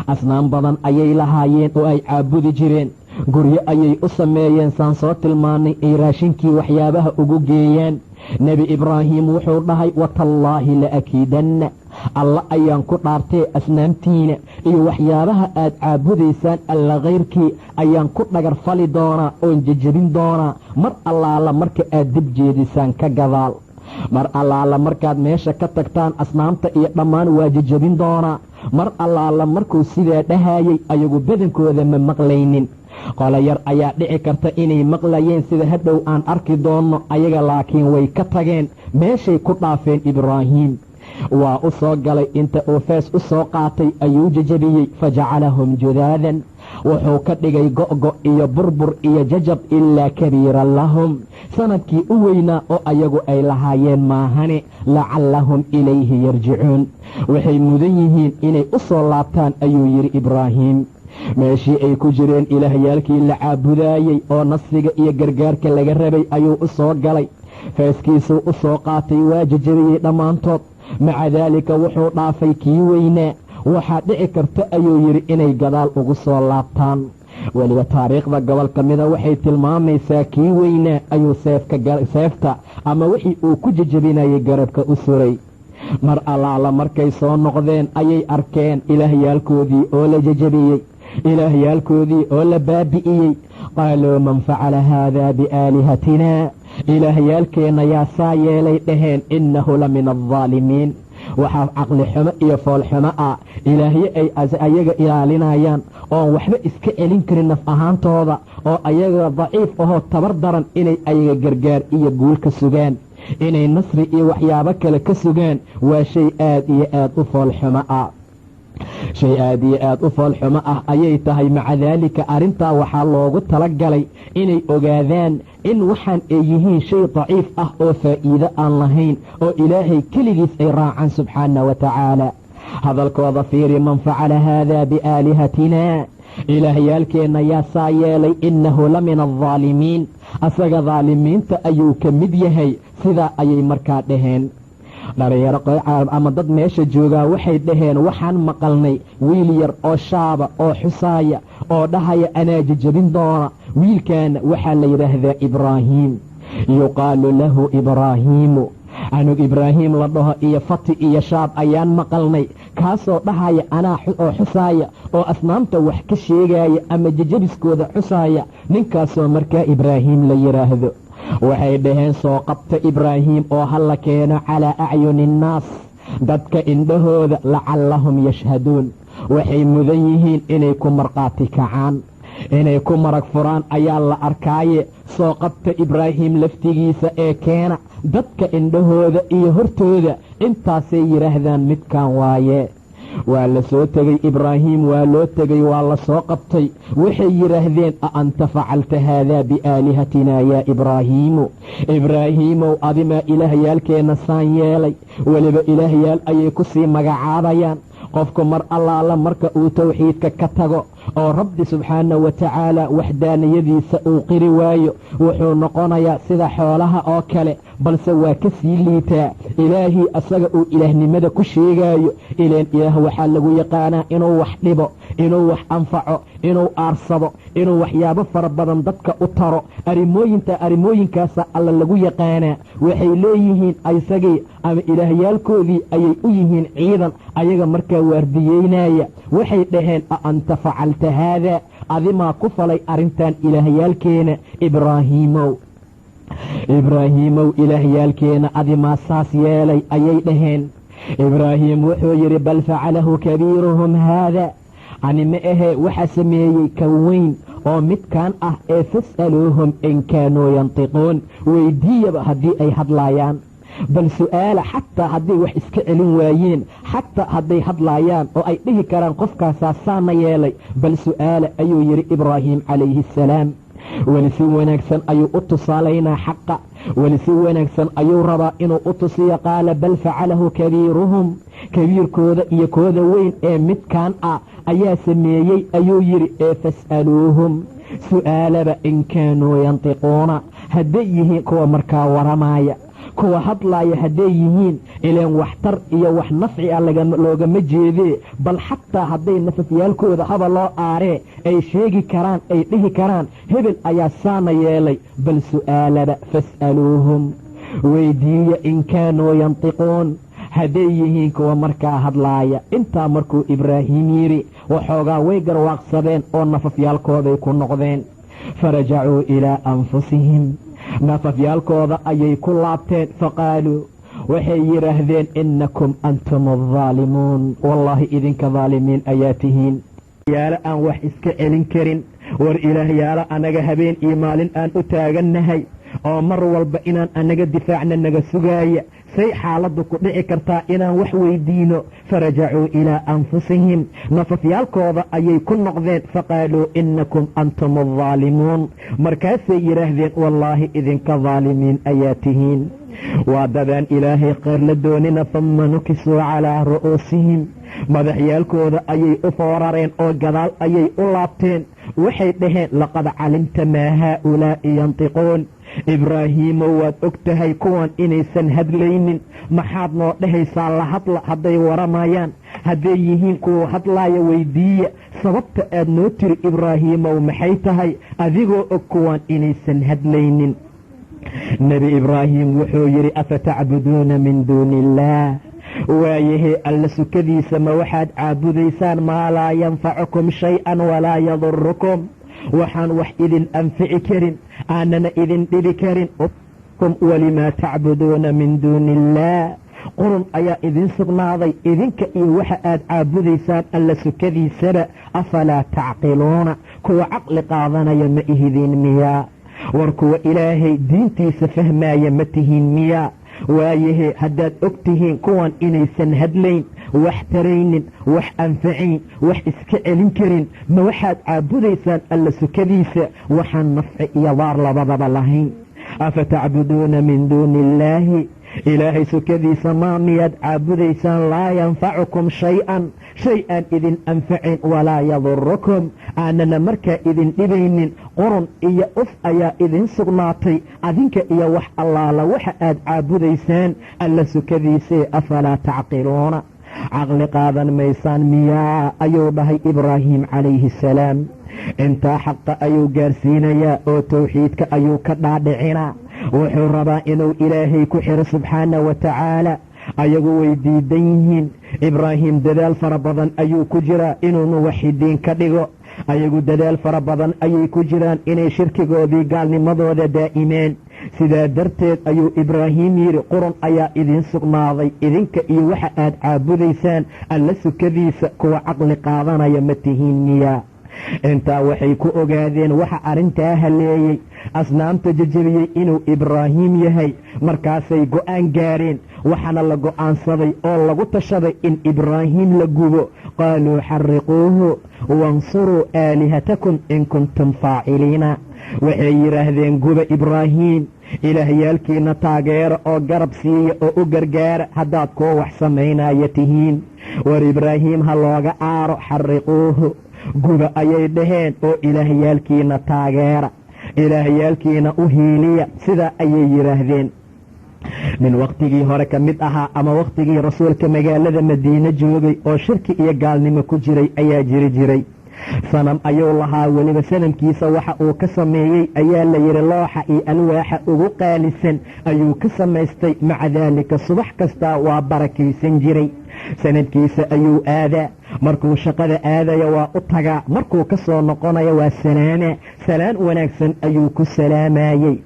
Asnaam badan ayay lahaayeen oo ay caabudi jireen. Guryo ayay u sameeyeen, saan soo tilmaanay, ay raashinkii waxyaabaha ugu geeyaan. Nebi Ibraahim wuxuu dhahay, "Watallaahi la akiidanna, Alla ayaan ku dhaartee, asnaamtiina iyo waxyaabaha aad caabudaysaan Alla khayrkii ayaan ku dhagar fali doonaa oon jejebin doonaa mar allaala marka aad dib jeedisaan ka gadaal. Mar allaala markaad meesha ka tagtaan, asnaamta iyo dhammaan waa jejebin doonaa." Mar allaala markuu sidaa dhahayay, ayagu badankooda ma maqlaynin. Qolo yar ayaa dhici karta inay maqlayeen, sida hadhow aan arki doonno ayaga, laakiin way ka tageen, meeshay ku dhaafeen. Ibraahiim waa u soo galay, inta uu fees u soo qaatay ayuu jejebiyey. Fajacalahum judaadan, wuxuu ka dhigay go'go iyo burbur iyo jajab, ilaa kabiiran lahum, sanadkii u weynaa oo ayagu ay lahaayeen maahane, lacallahum ilayhi yarjicuun, waxay mudan yihiin inay u soo laabtaan, ayuu yidhi Ibraahiim. Meeshii ay ku jireen ilaahyaalkii la caabudaayey oo nasriga iyo gargaarka laga rabay ayuu u soo galay, feeskiisuu u soo qaatay, waa jejebiyey dhammaantood. Maca daalika wuxuu dhaafay kii weynaa. Waxaa dhici karta, ayuu yidhi, inay gadaal ugu soo laabtaan. Weliba taariikhda gobol ka mida waxay tilmaamaysaa kii weynaa ayuu seefta ama wixii uu ku jejebinayay garabka u suray. Mar allaala markay soo noqdeen ayay arkeen ilaahyaalkoodii oo la jejebiyey, ilaahyaalkoodii oo la baabi'iyey. Qaaluu, "Man facala haadaa biaalihatina?" Ilaahyaalkeenna yaa saa yeelay, dhaheen. Innahu la min aldaalimiin. Waxaa caqli xumo iyo foolxumo ah ilaahyo ay ayaga ilaalinayaan oon waxba iska celin karin naf ahaantooda, oo ayaga daciif ahoo tabar daran, inay ayaga gargaar iyo guul ka sugaan, inay nasri iyo waxyaabo kale ka sugaan, waa shay aad iyo aad u foolxumo ah. Shay aad iyo aad u foolxumo ah ayay tahay. Maca daalika arrintaa waxaa loogu tala galay inay ogaadaan in waxaan ay yihiin shay daciif ah oo faa'iido aan lahayn, oo Ilaahay keligiis ay raacaan subxaana wa tacaala. Hadalkooda fiiri: "Man facala haadaa biaalihatina?" Ilaahyaalkeenna yaa saa yeelay? Innahu la min aldaalimiin, asaga daalimiinta ayuu ka mid yahay. Sidaa ayay markaa dhaheen. Dhalinyaro ama dad meesha joogaa waxay dhaheen, "Waxaan maqalnay wiil yar oo shaaba oo xusaaya oo dhahaya anaa jejebin doona. Wiilkaana waxaa la yidhaahdaa Ibraahiim, yuqaalu lahu Ibraahiimu. Canug Ibraahiim la dhaho iyo fati iyo shaab ayaan maqalnay, kaasoo dhahaya anaa oo xusaaya oo asnaamta wax ka sheegaya ama jejebiskooda xusaaya, ninkaasoo markaa Ibraahiim la yidhaahdo." Waxay dhaheen, "Soo qabta Ibraahiim oo ha la keeno calaa acyuni innaas, dadka indhahooda, lacallahum yashhaduun, waxay mudan yihiin inay ku markhaati kacaan, inay ku marag furaan ayaa la arkaaye. Soo qabta Ibraahim laftigiisa ee keena dadka indhahooda iyo hortooda." Intaasay yidhaahdaan, "Midkan waaye." Waa la soo tegey Ibraahim, waa loo tegey, waa la soo qabtay. Waxay yidhaahdeen, "A anta facalta haadaa biaalihatinaa yaa Ibraahiimu? Ibraahiimow, adimaa ilaahyaalkeenna saan yeelay?" Weliba ilaahyaal ayay ku sii magacaabayaan. Qofku mar allaala marka uu towxiidka ka tago oo Rabbi subxaana wa tacaala waxdaaniyadiisa uu qiri waayo, wuxuu noqonayaa sida xoolaha oo kale, balse waa ka sii liitaa. Ilaahii asaga uu ilaahnimada ku sheegaayo, ileen Ilaah waxaa lagu yaqaanaa inuu wax dhibo, inuu wax anfaco, inuu aarsado, inuu waxyaabo fara badan dadka u taro. Arrimooyinta arrimooyinkaasa Alla lagu yaqaanaa. Waxay leeyihiin isagii ama ilaahyaalkoodii ayay u yihiin ciidan ayaga markaa waardiyeynaya. Waxay dhaheen, "A anta facalta haadaa? Adimaa ku falay arrintan ilaahyaalkeena, Ibraahiimow? Ibraahiimow, ilaahyaalkeena adimaa saas yeelay?" ayay dhaheen. Ibraahim wuxuu yidhi, "Bal facalahu kabiiruhum haada, ani ma ahee, waxa sameeyey kan weyn oo midkan ah ee fas'aluuhum in kaanuu yantiquun, weydiiyaba haddii ay hadlaayaan. Bal su'aala, xataa hadday wax iska celin waayeen, xataa hadday hadlaayaan oo ay dhihi karaan qofkaasaa saana yeelay, bal su'aala," ayuu yidhi Ibraahim calayhi assalaam. Weli si wanaagsan ayuu u tusaalaynaa xaqa, weli si wanaagsan ayuu rabaa inuu u tusiyo. Qaala, "Bal facalahu kabiiruhum," kabiirkooda iyo kooda weyn ee midkan ah ayaa sameeyey, ayuu yidhi, ee fas'aluuhum, su'aalaba, in kaanuu yantiquuna, hadday yihiin kuwa markaa waramaya. Kuwa hadlaaya hadday yihiin, ileen waxtar iyo wax nafci ah loogama jeedee, bal xataa hadday nafafyaalkooda haba loo aaree ay sheegi karaan, ay dhihi karaan hebel ayaa saana yeelay, bal su'aalaba fas'aluuhum, weydiiya, in kaanuu yantiquun, hadday yihiin kuwa markaa hadlaaya. Intaa markuu Ibraahiim yidhi, waxoogaa way garwaaqsadeen oo nafafyaalkooday ku noqdeen. Farajacuu ilaa anfusihim, nafafyaalkooda ayay ku laabteen. Faqaaluu, waxay yidhaahdeen, innakum antum aldaalimuun, wallaahi idinka daalimiin ayaa tihiin, yaalo aan wax iska celin karin. War ilaahyaalo annaga habeen iyo maalin aan u taagannahay oo mar walba inaan annaga difaacna naga sugaaya, say xaaladdu ku dhici kartaa inaan wax weydiino? Farajacuu ilaa anfusihim, nafafyaalkooda ayay ku noqdeen. Faqaaluu innakum antum aldaalimuun, markaasay yidhaahdeen wallaahi idinka daalimiin ayaa tihiin, waa dadaan Ilaahay khayr la doonina. Humma nukisuu calaa ru'uusihim, madaxyaalkooda ayay u foorareen oo gadaal ayay u laabteen. Waxay dhaheen, laqad calimta maa haaulaa'i yantiquun, Ibraahiimow waad og tahay kuwan inaysan hadlaynin, maxaad noo dhahaysaa la hadla hadday waramayaan? Hadday yihiin kuwa hadlaaya weydiiya. Sababta aad noo tiri Ibraahiimow maxay tahay, adigoo og kuwan inaysan hadlaynin? Nebi Ibraahim wuxuu yidhi, afatacbuduuna min duuni illaah, waayahee Alla sukadiisa ma waxaad caabudaysaan maa laa yanfacukum shay-an walaa yadurukum, waxaan wax idin anfici karin aanana idin dhibi karin? Walimaa tacbuduuna min duuni illaah, qurun ayaa idin sugnaaday idinka iyo waxa aad caabudaysaan Alla sukadiisaba. Afalaa tacqiluuna, kuwa caqli qaadanaya ma ihidin miyaa? War kuwa Ilaahay diintiisa fahmaaya ma tihiin miyaa? Waayahee haddaad og tihiin kuwan inaysan hadlayn, wax taraynin, wax anfacayn, wax iska celin karin, ma waxaad caabudaysaan Alla sukadiisa waxaan nafci iyo daar labadaba lahayn? Afatacbuduuna min duuni illaahi, Ilaahay sukadiisa maa miyaad caabudaysaan laa yanfacukum shay-an, shay aan idin anfacayn, walaa yadurukum, aanana markaa idin dhibaynin? Qurun iyo uf ayaa idin sugnaatay adinka iyo wax allaala waxa aad caabudaysaan Alla sukadiisee. Afalaa tacqiluuna, caqli qaadan maysaan miyaa? Ayuu dhahay Ibraahim calayhi asalaam. Intaa xaqa ayuu gaarsiinayaa oo towxiidka ayuu ka dhaadhicinaa. Wuxuu rabaa inuu Ilaahay ku xiro subxaana wa tacaala. Ayagu way diidan yihiin. Ibraahim dadaal fara badan ayuu ku jiraa inuu muwaxidiin ka dhigo. Ayagu dadaal fara badan ayay ku jiraan inay shirkigoodii gaalnimadooda daa'imeen. Sidaa darteed ayuu Ibraahim yidhi, qurun ayaa idin sugnaaday idinka iyo waxa aad caabudaysaan Alla sukadiisa, kuwa caqli qaadanaya ma tihiin miyaa? Intaa waxay ku ogaadeen waxa arrintaa haleeyey, asnaamta jejebiyey, inuu Ibraahim yahay. Markaasay go'aan gaareen, waxaana la go'aansaday oo lagu tashaday in Ibraahim la gubo. Qaaluu xariquuhu wansuruu aalihatakum in kuntum faaciliina. Waxay yidhaahdeen, guba Ibraahim, ilaahyaalkiina taageera oo garab siiya oo u gargaara haddaad kuwa wax samaynaya tihiin. War Ibraahim ha looga aaro. Xariquuhu, guba ayay dhaheen, oo ilaahyaalkiina taageera, ilaahyaalkiina u hiiliya, sidaa ayay yidhaahdeen. Nin wakhtigii hore ka mid ahaa ama wakhtigii rasuulka magaalada Madiine joogay oo shirki iyo gaalnimo ku jiray ayaa jiri jiray. Sanam ayuu lahaa. Weliba sanamkiisa waxa uu ka sameeyey ayaa la yidhi looxa iyo alwaaxa ugu qaalisan ayuu ka samaystay. Maca daalika subax kastaa waa barakaysan jiray. Sanadkiisa ayuu aadaa, markuu shaqada aadaya waa u tagaa, markuu ka soo noqonaya waa salaama, salaan wanaagsan ayuu ku salaamayey.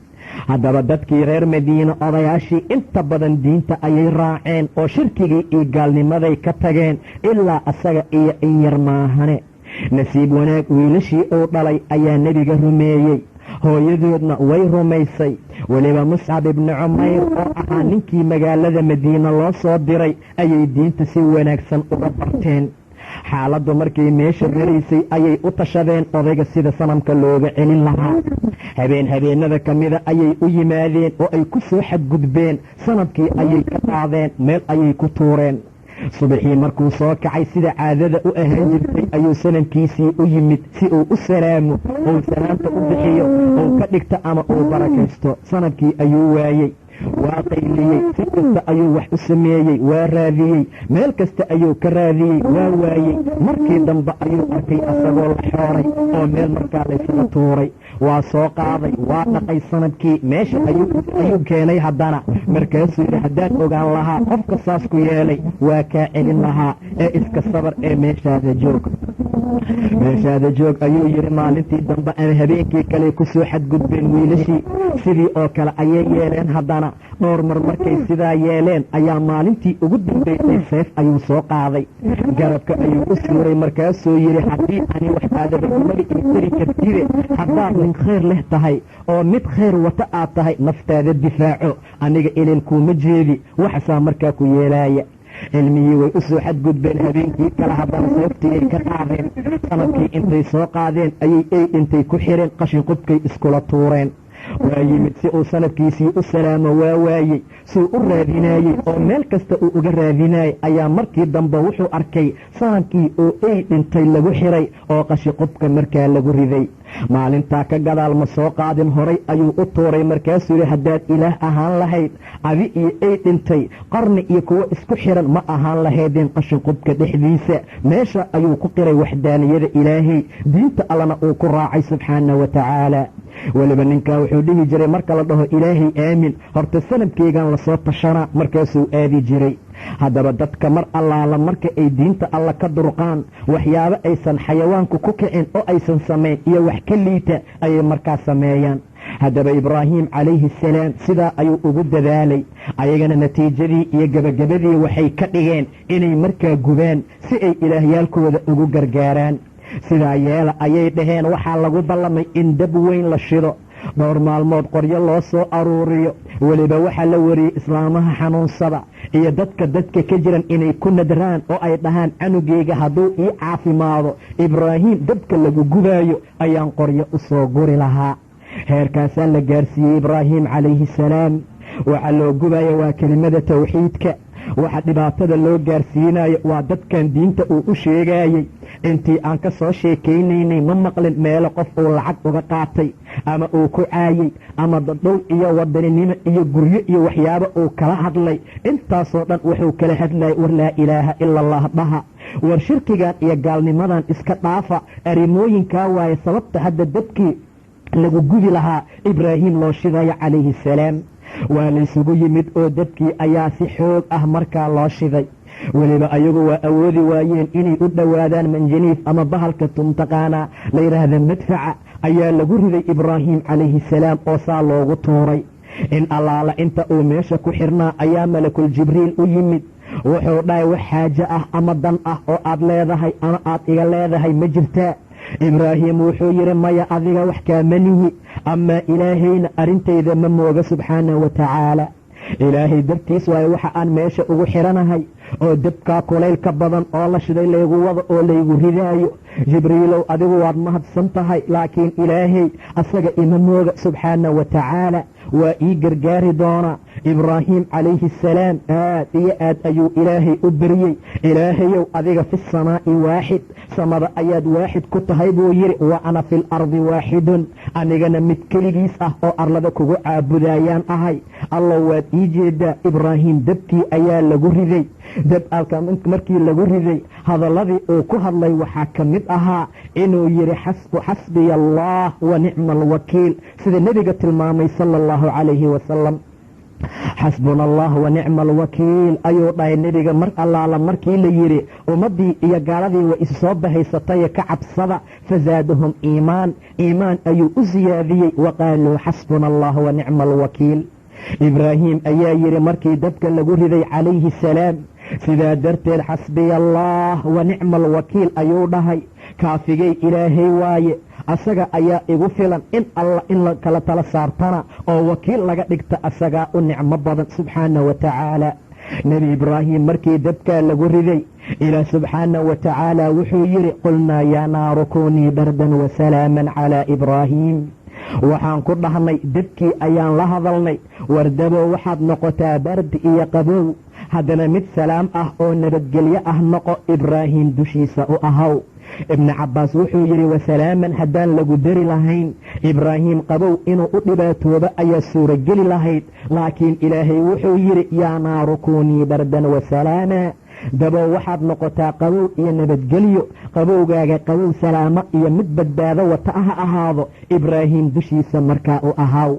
Haddaba dadkii reer Madiine odayaashii inta badan diinta ayay raaceen oo shirkigii iyo gaalnimaday ka tageen, ilaa asaga iyo in yar maahane. Nasiib wanaag wiilashii uu dhalay ayaa nebiga rumeeyey, hooyadoodna way rumaysay. Weliba Muscab ibni Cumayr oo ahaa ninkii magaalada Madiine loo soo diray ayay diinta si wanaagsan uga barteen. Xaaladdu markay meesha maraysay ayay u tashadeen odayga sida sanamka looga celin lahaa. Habeen habeenada ka mida ayay u yimaadeen oo ay ku soo xadgudbeen, sanamkii ayay ka qaadeen, meel ayay ku tuureen. Subaxii markuu soo kacay, sida caadada u ahaan jirtay, ayuu sanamkiisii u yimid si uu u salaamo, uu salaamta u bixiyo, uu ka dhigto ama uu barakaysto. Sanamkii ayuu waayey. Waa qayliyey, si kasta ayuu wax u sameeyey, waa raadiyey, meel kasta ayuu ka raadiyey, waa waayey. Markii dambe ayuu arkay asagoo la xooray oo meel markaa laysaga tuuray. Waa soo qaaday, waa dhaqay sanadkii, meesha ayuu keenay haddana. Markaasuu yidhi, haddaan ogaan lahaa qofka saas ku yeelay, waa kaa celin lahaa, ee iska sabar ee meeshaada joog, meeshaada joog, ayuu yidhi. Maalintii dambe ama habeenkii kale ku soo xadgudbeen wiilashii, sidii oo kale ayay yeeleen haddana. Dhowr mar markay sidaa yeeleen ayaa maalintii ugu dambaysay seef ayuu soo qaaday, garabka ayuu u suuray. Markaasuu yidhi, haddii ani wax aadaba imaba ii tari kartide, haddaad nin khayr leh tahay oo mid khayr wata aad tahay, naftaada difaaco, aniga ilin kuuma jeedi waxasaa markaa ku yeelaaya. Cilmigii way u soo xadgudbeen habeenkii kale haddana, seeftiiyay ka qaadeen, sanadkii intay soo qaadeen ayay ey intay ku xireen qashin qubkay iskula tuureen. Waa yimid si uu sanadkiisii u salaamo, waa waayey. Suu u raadinaayey oo meel kasta uu uga raadinayay ayaa markii dambe wuxuu arkay sanadkii oo ey dhintay lagu xiray oo qashi qubka markaa lagu riday. Maalintaa ka gadaal ma soo qaadin, horay ayuu u tuuray. Markaasuu yidhi, haddaad ilaah ahaan lahayd, adi iyo ey dhintay, qarni iyo kuwo isku xiran ma ahaan lahaydeen qashin qubka dhexdiisa. Meesha ayuu ku qiray waxdaaniyada Ilaahay, diinta Allana uu ku raacay subxaana wa tacaala. Weliba ninkaa wuxuu dhihi jiray, marka la dhaho Ilaahay aamin, horta sanadkeygan lasoo tashanaa, markaasuu aadi jiray. Haddaba dadka mar allaala marka ay diinta Alla ka durqaan, waxyaabo aysan xayawaanku ku kicin oo aysan samayn iyo wax ka liita ayay markaa sameeyaan. Haddaba Ibraahim calayhi asalaam sidaa ayuu ugu dadaalay, ayagana natiijadii iyo gebagabadii waxay ka dhigeen inay markaa gubaan si ay ilaahyaalkooda ugu gargaaraan. Sidaa yeela ayay dhaheen. Waxaa lagu ballamay in dab weyn la shido, dhowr maalmood qoryo loo soo aruuriyo. Weliba waxaa la wariyey islaamaha xanuunsada iyo dadka ka jiran inay ku nadraan oo ay dhahaan, canugeyga hadduu ii caafimaado, Ibraahim dabka lagu gubaayo ayaan qoryo u soo guri lahaa. Heerkaasaa la gaarsiiyey Ibraahim calayhi salaam. Waxaa loo gubaya waa kelimada tawxiidka, waxa dhibaatada loo gaarsiinayo waa dadkan diinta uu u sheegayey. Intii aan ka soo sheekaynaynay ma maqlin meelo qof uu lacag uga qaatay ama uu ku caayey ama dhul iyo wadaninimo iyo guryo iyo waxyaabo uu kala hadlay. Intaasoo dhan wuxuu kala hadlayay, war laa ilaaha ila Allah dhaha, war shirkigan iyo gaalnimadan iska dhaafa. Arrimooyinkaa waaye sababta hadda dadkii lagu gubi lahaa Ibraahim loo shidayo calayhi asalaam. Waa laysugu yimid oo dadkii ayaa si xoog ah markaa loo shiday. Weliba ayagu waa awoodi waayeen inay u dhowaadaan manjaniif ama bahalka tumtaqaanaa la yidhaahda madfaca ayaa lagu riday Ibraahim calayhi salaam oo saa loogu tuuray. In allaala inta uu meesha ku xirnaa ayaa malakul Jibriil u yimid. Wuxuu dhahay, wax xaajo ah ama dan ah oo aad leedahay ama aad iga leedahay ma jirtaa? Ibraahim wuxuu yidhi, maya, adiga wax kaamanihi, amaa Ilaahayna arrintayda ma mooga subxaana wa tacaala. Ilaahay dartiis waayo waxa aan meesha ugu xiranahay oo dabkaa kulaylka badan oo la shiday laygu wado oo laygu ridaayo. Jibriilow, adigu waad mahadsan tahay, laakiin Ilaahay asaga ima mooga subxaana wa tacaala, waa ii gargaari doonaa. Ibraahim calayhi asalaam aad iyo aad ayuu Ilaahay u beriyey. Ilaahayow, adiga fi samaa'i waaxid, samada ayaad waaxid ku tahay, buu yidhi, wa ana fi lardi waaxidun, anigana mid keligiis ah oo arlada kugu caabudayaan ahay. Allow, waad ii jeedaa. Ibraahim dabkii ayaa lagu riday. Dab alka markii lagu riday, hadalladii uu ku hadlay waxaa ka mid ahaa inuu yidhi, xasbiya Allah wa nicma alwakiil, sida nebiga tilmaamay sala allahu calayhi wasalam. Xasbuna Allah wa nicma alwakiil, ayuu dhahay nebiga. Mar allaala markii la yidhi ummaddii iyo gaaladii way isu soo bahaysataye ka cabsada, fazaadahum iimaan, iimaan ayuu u siyaadiyey. Wa qaaluu xasbuna Allah wa nicma alwakiil. Ibraahim ayaa yidhi markii dabka lagu riday calayhi asalaam, sidaa darteed xasbiya Allah wa nicma alwakiil ayuu dhahay. Kaafigay Ilaahay waaye, asaga ayaa igu filan, in alla in la kala tala saartana oo wakiil laga dhigta asagaa u nicmo badan subxaana wa tacaala. Nebi Ibraahim markii dabkaa lagu riday, Ilaah subxaana wa tacaala wuxuu yidhi, qulnaa yaa naaru kunii bardan wasalaaman calaa Ibraahiim. Waxaan ku dhahnay dabkii ayaan la hadalnay, wardabow, waxaad noqotaa bardi iyo qabow. Haddana mid salaam ah oo nabadgelyo ah noqo Ibraahim dushiisa u ahaw. Ibnu Cabbaas wuxuu yidhi, wasalaaman haddaan lagu dari lahayn, Ibraahim qabow inuu u dhibaatoobo ayaa suurogeli lahayd, laakiin Ilaahay wuxuu yidhi, yaa naaru kuunii bardan wasalaama. Dabow waxaad noqotaa qabow iyo nabadgelyo, qabowgaaga qabow salaamo iyo mid badbaado wata ha ahaado Ibraahim dushiisa markaa u ahaw.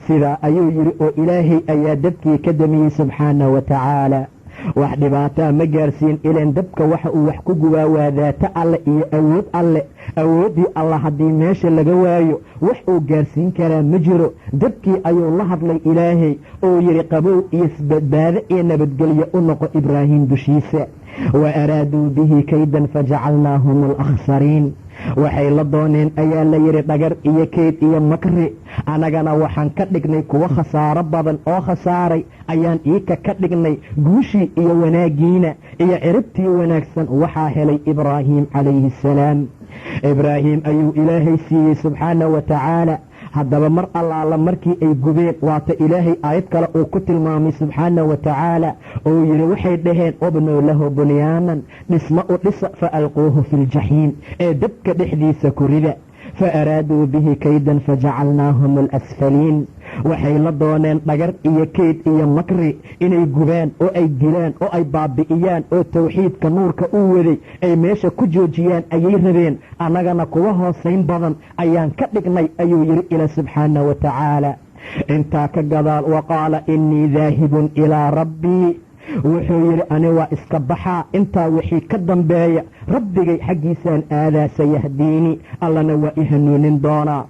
Sidaa ayuu yidhi oo Ilaahay ayaa dabkii ka damiyey subxaana wa tacaala. Wax dhibaataa ma gaarsiin, ileen dabka waxa uu wax ku gubaa waa daata Alle iyo awood Alle. Awooddii Alla haddii meesha laga waayo, wax uu gaarsiin karaa ma jiro. Dabkii ayuu la hadlay Ilaahay oo yidhi, qabow iyo badbaado iyo nabadgelyo u noqo Ibraahim dushiisa. Wa araaduu bihi kaydan fajacalnaahum alakhsariin. Waxay la dooneen ayaa la yidhi dhagar iyo kayd iyo makri, annagana waxaan ka dhignay kuwo khasaaro badan oo khasaaray ayaan iika ka dhignay. Guushii iyo wanaaggiina iyo ciribtii wanaagsan waxaa helay Ibraahim calayhi assalaam. Ibraahim ayuu Ilaahay siiyey subxaana wa tacaala. Haddaba mar allaala markii ay gubeen, waata Ilaahay aayad kale uu ku tilmaamay subxaana wa tacaala oo yidhi, waxay dhaheen, ubnuu lahu bunyaanan, dhisma u dhisa, fa alquuhu fi ljaxiim, ee dabka dhexdiisa ku rida. Fa araaduu bihi kaydan fajacalnaahum alasfaliin. Waxay la dooneen dhagar iyo kayd iyo makri inay gubaan oo ay dilaan oo ay baabi'iyaan oo tawxiidka nuurka u waday ay meesha ku joojiyaan ayay rabeen, annagana kuwa hoosayn badan ayaan ka dhignay, ayuu yidhi ila subxaana wa tacaala. Intaa ka gadaal, wa qaala innii daahibun ilaa rabbii. Wuxuu yidhi, ani waa iska baxaa, intaa wixii ka dambeeya Rabbigay xaggiisaan aadaa, sayahdiini, Allana waa i hanuunin doonaa.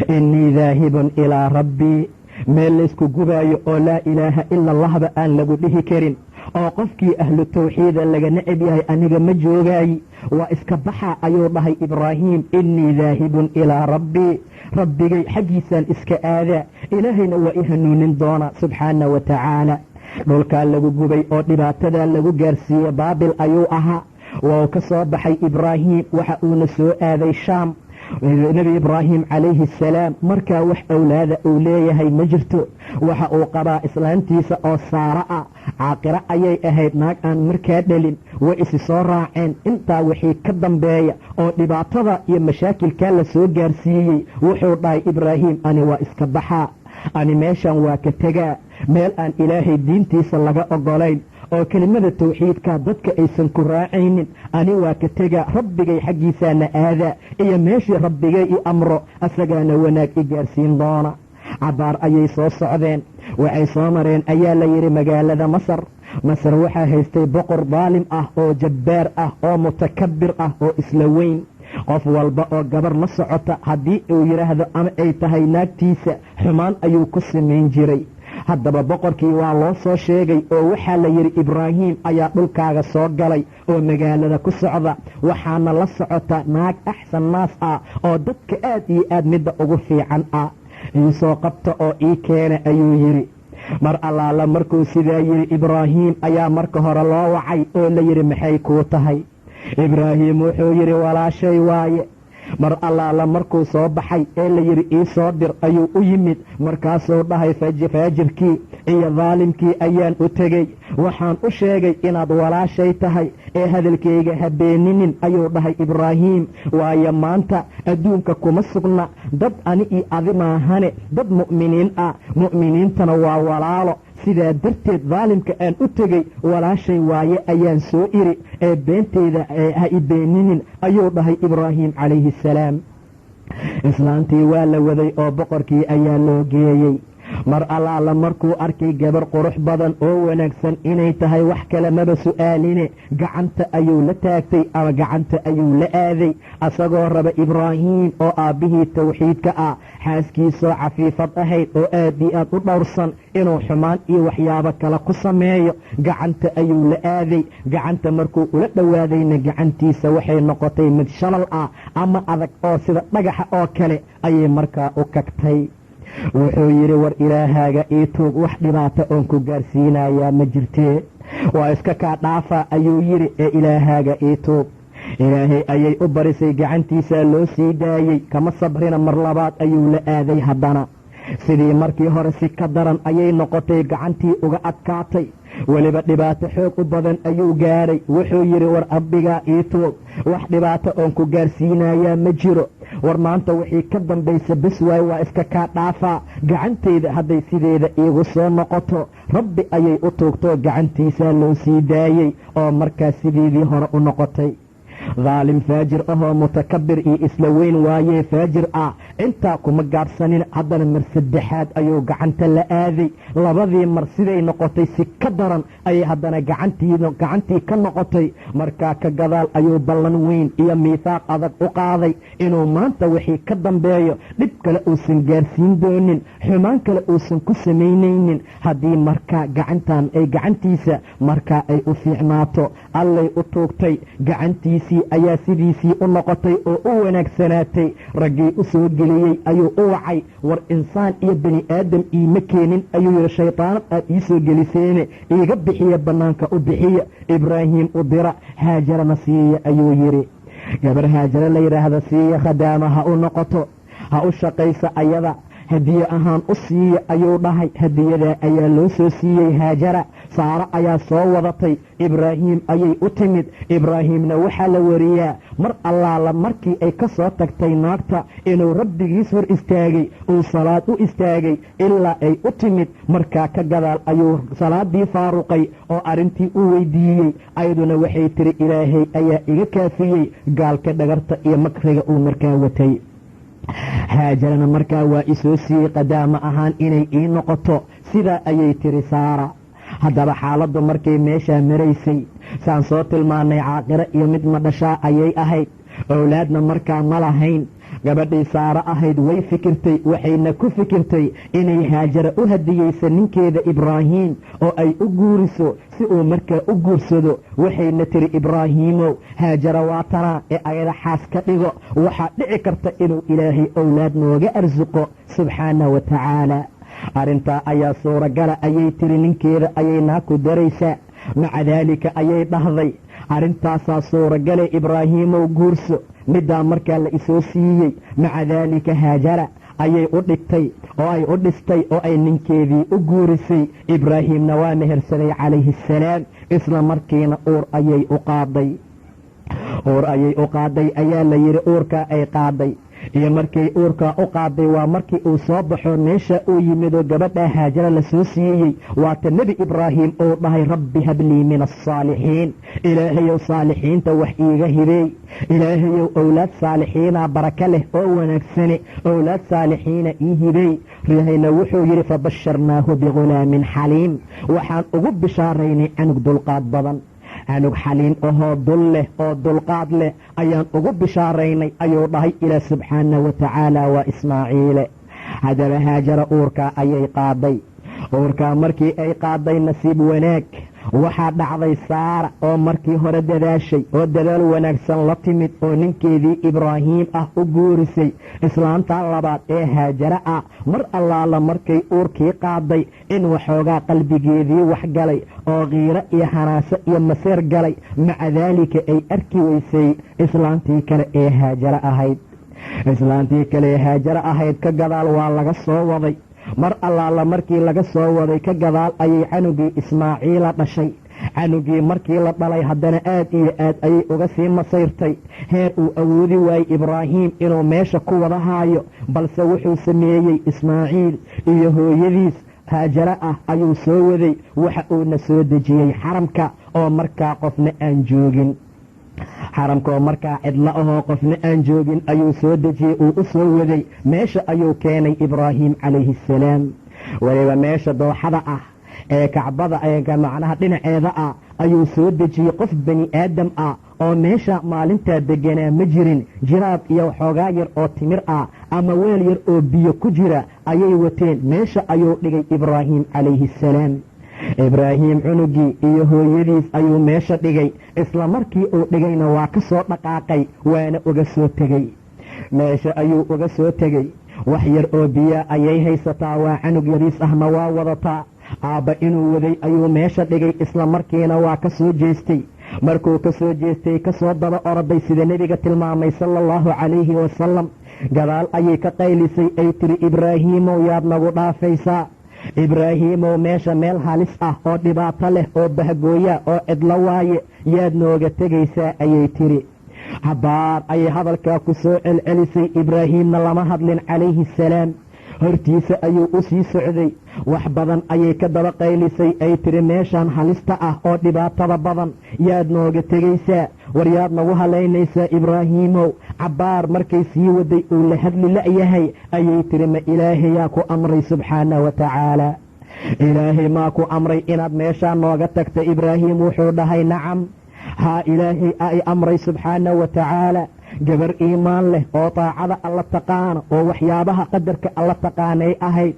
Innii daahibun ilaa rabbii. Meel laysku gubaayo oo laa ilaaha ila Allahba aan lagu dhihi karin oo qofkii ahlu tawxiida laga necab yahay, aniga ma joogaayi, waa iska baxaa, ayuu dhahay Ibraahim. Innii daahibun ilaa rabbii, Rabbigay xaggiisaan iska aadaa, Ilaahayna waa i hanuunin doonaa subxaana wa tacaala. Dhulkaa lagu gubay oo dhibaatadaa lagu gaarsiiye Baabil ayuu ahaa. Wau ka soo baxay Ibraahim, waxa uuna soo aaday Shaam. Nebi Ibraahim calayhi assalaam markaa wax awlaada uu leeyahay ma jirto. Waxa uu qabaa islaantiisa oo Saara ah, caaqiro ayay ahayd, naag aan markaa dhelin. Way isi soo raaceen. Intaa wixii ka dambeeya oo dhibaatada iyo mashaakilkaa la soo gaarsiiyey, wuxuu dhahay Ibraahim, ani waa iska baxaa, ani meeshan waa ka tegaa, meel aan Ilaahay diintiisa laga ogolayn oo kelimada tawxiidka dadka aysan ku raacaynin ani waa ka tegaa, Rabbigay xaggiisaana aadaa iyo meeshii Rabbigay i amro, asagaana wanaag i gaarsiin doona. Cabaar ayay soo socdeen. Waxay soo mareen ayaa la yidhi magaalada Masar. Masar waxaa haystay boqor daalim ah oo jabbaar ah oo mutakabir ah oo isla weyn. Qof walba oo gabar la socota haddii uu yidhaahdo ama ay tahay naagtiisa, xumaan ayuu ku samayn jiray. Haddaba boqorkii waa loo soo sheegay oo waxaa la yidhi, Ibraahim ayaa dhulkaaga soo galay oo magaalada ku socda, waxaana la socota naag axsan naas ah oo dadka aad iyo aad midda ugu fiican ah, iisoo qabta oo ii keena, ayuu yidhi. Mar allaala markuu sidaa yidhi Ibraahim ayaa marka hore loo wacay oo la yidhi, maxay kuu tahay? Ibraahim wuxuu yidhi, walaashay waaye. Mar allaala markuu soo baxay ee la yidhi ii soo dir ayuu u yimid. Markaasuu dhahay, faajirkii iyo daalimkii ayaan u tegey, waxaan u sheegay inaad walaashay tahay, ee hadalkayga ha beeninin, ayuu dhahay Ibraahim, waayo maanta adduunka kuma sugna dad ani iyo adi maahane dad mu'miniin ah, mu'miniintana waa walaalo. Sidaa darteed daalimka aan u tegey walaashay waaye ayaan soo iri, ee beenteyda ha i beeninin, ayuu dhahay Ibraahim calayhi assalaam. Islaantii waa la waday oo boqorkii ayaa loo geeyey. Mar allaala markuu arkay gabar qurux badan oo wanaagsan inay tahay, wax kale maba su'aaline, gacanta ayuu la taagtay ama gacanta ayuu la aaday, asagoo raba Ibraahim oo aabbihii tawxiidka ah xaaskiisoo cafiifad ahayd oo aad iyo aad u dhowrsan inuu xumaan iyo waxyaabo kale ku sameeyo. Gacanta ayuu la aaday. Gacanta markuu ula dhowaadayna, gacantiisa waxay noqotay mid shalal ah ama adag oo sida dhagaxa oo kale ayay markaa u kagtay. Wuxuu yidhi, war Ilaahaaga ii tuug, wax dhibaato oon ku gaarsiinayaa ma jirtee, waa iska kaa dhaafa, ayuu yidhi, ee Ilaahaaga ii tuug. Ilaahay ayay u barisay, gacantiisaa loo sii daayey. Kama sabrina, mar labaad ayuu la aaday haddana. Sidii markii hore si ka daran ayay noqotay, gacantii uga adkaatay. Weliba dhibaato xoog u badan ayuu gaaray. Wuxuu yidhi, war abbigaa ii tuug, wax dhibaato oon ku gaarsiinayaa ma jiro. War maanta wixii ka dambaysa bes waay, waa iska kaa dhaafaa gacantayda hadday sideeda iigu soo noqoto. Rabbi ayay u tuugtoo gacantiisaa loo sii daayey oo markaas sideedii hore u noqotay. Daalim faajir ahoo mutakabir iyo isla weyn waayee faajir ah. Intaa kuma gaabsanin, haddana mar saddexaad ayuu gacanta la aaday. Labadii mar siday noqotay si ka daran ayay haddana gacantii ka noqotay. Markaa ka gadaal ayuu ballan weyn iyo miithaaq adag u qaaday inuu maanta wixii ka dambeeyo dhib kale uusan gaarsiin doonin, xumaan kale uusan ku samaynaynin haddii markaa gacantan ay gacantiisa markaa ay u fiicnaato. Allay u tuugtay, gacantiisii ayaa sidiisii u noqotay oo u wanaagsanaatay. Raggii u soo geliyey ayuu u wacay. War insaan iyo bani aadam iima keenin, ayuu yidhi, shaytaanad aad ii soo geliseene iiga bixiya, bannaanka u bixiya, Ibraahiim u dira, Haajarana siiya, ayuu yidhi. Gabar Haajara la yidhaahda siiya, khadaama ha u noqoto, ha u shaqaysa, ayada hadiye ahaan u siiya, ayuu dhahay. Hadiyadaa ayaa loo soo siiyey Haajara. Saaro ayaa soo wadatay, Ibraahiim ayay u timid. Ibraahiimna waxaa la wariyaa mar allaala markii ay ka soo tagtay naagta inuu rabbigiis hor istaagay, uu salaad u istaagay ilaa ay u timid. Markaa ka gadaal ayuu salaadii faaruqay oo arrintii u weydiiyey. Ayaduna waxay tiri, ilaahay ayaa iga kaafiyey gaalka dhagarta iyo makriga uu markaa watay. Haajarana markaa waa isoo siiyey qadaama ahaan inay ii noqoto, sidaa ayay tiri Saara. Haddaba xaaladdu markay meeshaa maraysay, saan soo tilmaanay, caaqiro iyo mid madhashaa ayay ahayd, owlaadna markaa ma lahayn. Gabadhii Saaro ahayd way fikirtay, waxayna ku fikirtay inay Haajara u hadiyeyso ninkeeda Ibraahiim oo ay u guuriso si uu markaa u guursado. Waxayna tiri, Ibraahiimow, Haajara waa tanaa ee ayada xaas ka dhigo, waxaa dhici karta inuu Ilaahay owlaad nooga arsuqo subxaana wa tacaala. Arrintaa ayaa suuragala, ayay tiri. Ninkeeda ayay naa ku daraysaa. Maca daalika ayay dhahday, arrintaasaa suuragale, Ibraahiimow guurso middaa markaa la isoo siiyey. Maca daalika Haajara ayay u dhigtay oo ay u dhistay oo ay ninkeedii u guurisay. Ibraahiimna waa mehersaday calayhi assalaam. Isla markiina uur ayay u qaaday, uur ayay u qaaday ayaa la yidhi. Uurkaa ay qaaday iyo markay uurkaa u qaaday waa markii uu soo baxo meesha uu yimidoo gabadhaa Haajara la soo siiyey. Waata Nebi Ibraahim uu dhahay, rabbi hablii min alsaalixiin, Ilaahayow saalixiinta wax iiga hibeey, Ilaahayow owlaad saalixiina baraka leh oo wanaagsane, owlaad saalixiina ii hibeey. Ilaahayna wuxuu yidhi, fabasharnaahu bigulaamin xaliim, waxaan ugu bishaaraynay canug dulqaad badan, canug xaliim ahoo dul leh oo dulqaad leh ayaan ugu bishaaraynay, ayuu dhahay Ilaah subxaana wa tacaala, waa Ismaaciile. Haddaba Haajara uurkaa ayay qaaday. Uurkaa markii ay qaaday, nasiib wanaag waxaa dhacday Saara oo markii hore dadaashay oo dadaal wanaagsan la timid oo ninkeedii Ibraahiim ah u guurisay islaantaa labaad ee Haajara ah, mar allaala markay uurkii qaaday in waxoogaa qalbigeedii wax galay oo kiiro iyo hanaase iyo maseer galay. Maca daalika ay arki weysay islaantii kale ee Haajara ahayd. Islaantii kale ee Haajara ahayd ka gadaal waa laga soo waday. Mar allaala markii laga soo waday ka gadaal ayay canugii Ismaaciila dhashay. Canugii markii la dhalay haddana aad iyo aad ayay uga sii masayrtay, heer uu awoodi waayey Ibraahiim inuu meesha ku wada haayo. Balse wuxuu sameeyey, Ismaaciil iyo hooyadiis Haajara ah ayuu soo waday, waxa uuna soo dejiyey xaramka oo markaa qofna aan joogin. Xaramkaoo markaa cidla ahoo qofna aan joogin ayuu soo dejiyey, uu u soo waday, meesha ayuu keenay Ibraahim calayhi assalaam. Weliba meesha dooxada ah ee Kacbada ee macnaha dhinaceeda ah ayuu soo dejiyey. Qof bani aadam ah oo meesha maalintaa deganaa ma jirin. Jiraab iyo waxoogaa yar oo timir ah ama weel yar oo biyo ku jira ayay wateen. Meesha ayuu dhigay Ibraahim calayhi assalaam. Ibraahim cunugii iyo hooyadiis ayuu meesha dhigay. Isla markii uu dhigayna waa ka soo dhaqaaqay, waana uga soo tegey. Meesha ayuu uga soo tegey. Wax yar oo biyaa ayay haysataa, waa canug yariis ahna waa wadataa. Aabba inuu waday ayuu meesha dhigay, isla markiina waa ka soo jeestay. Markuu ka soo jeestay, ka soo daba oroday, sida nebiga tilmaamay sala allahu calayhi wasalam. Gadaal ayay ka qaylisay, ay tiri: "Ibraahiimow, yaad nagu dhaafaysaa? Ibraahiimow, meesha meel halis ah oo dhibaato leh oo bahgooya oo cidlo waaye, yaad nooga tegaysaa?" ayay tiri. Habaar ayay hadalkaa ku soo celcelisay. Ibraahiimna lama hadlin calayhi asalaam, hortiisa ayuu u sii socday. Wax badan ayay ka daba qaylisay, ay tiri: "Meeshaan halista ah oo dhibaatada badan yaad nooga tegaysaa? War yaad nagu halaynaysaa, Ibraahiimow?" Cabbaar markay sii waday, uu la hadli la'yahay, ayay tiri: "Ma Ilaahayaa ku amray subxaana wa tacaala? Ilaahay maa ku amray inaad meeshaa nooga tagta?" Ibraahim wuxuu dhahay: "Nacam, haa, Ilaahay a i amray subxaana wa tacaala." Gabar iimaan leh oo taacada Alla taqaana oo waxyaabaha qadarka Alla taqaanay ahayd.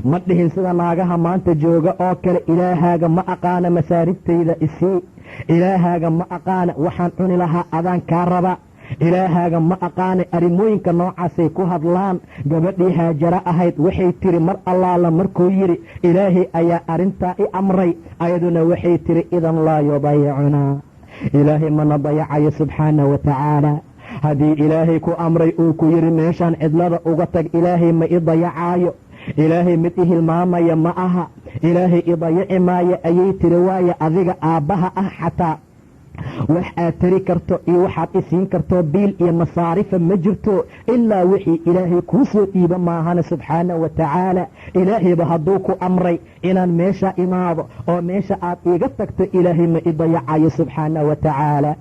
Ma dhihin sida naagaha maanta jooga oo kale: "Ilaahaaga ma aqaana, masaaribtayda isii. Ilaahaaga ma aqaana, waxaan cuni lahaa adaan kaa raba. Ilaahaaga ma aqaana." Arrimooyinka noocaasay ku hadlaan. Gabadhii Haajaro ahayd waxay tiri, mar allaala markuu yidhi "Ilaahay ayaa arrintaa i amray", ayaduna waxay tiri: "Idan laa yudayicunaa, Ilaahay mana dayacayo subxaana wa tacaala. Haddii Ilaahay ku amray, uu ku yidhi meeshaan cidlada uga tag, Ilaahay ma i dayacaayo. Ilaahay mid i hilmaamaya ma aha. Ilaahay i dayaci maayo," ayay tiri. "Waayo, adiga aabbaha ah xataa wax aad tari karto iyo waxaad isiin karto biil iyo masaarifa ma jirto, ilaa wixii Ilaahay kuu soo dhiiba maahana subxaana wa tacaala. Ilaahayba hadduu ku amray inaan meesha imaado oo meesha aad iiga tagto, Ilaahay ma i dayacayo subxaana wa tacaala."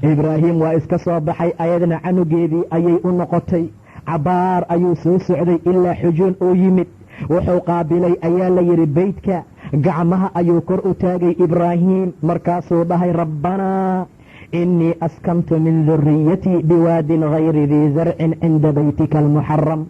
Ibraahim waa iska soo baxay, ayadana canugeedii ayay u noqotay. Cabbaar ayuu soo socday ilaa xujuun uu yimid. Wuxuu qaabilay, ayaa la yidhi, beytka. Gacmaha ayuu kor u taagay Ibraahim, markaasuu dhahay: "Rabbanaa innii askantu min duriyatii biwaadin gayri dii zarcin cinda baytika almuxaram,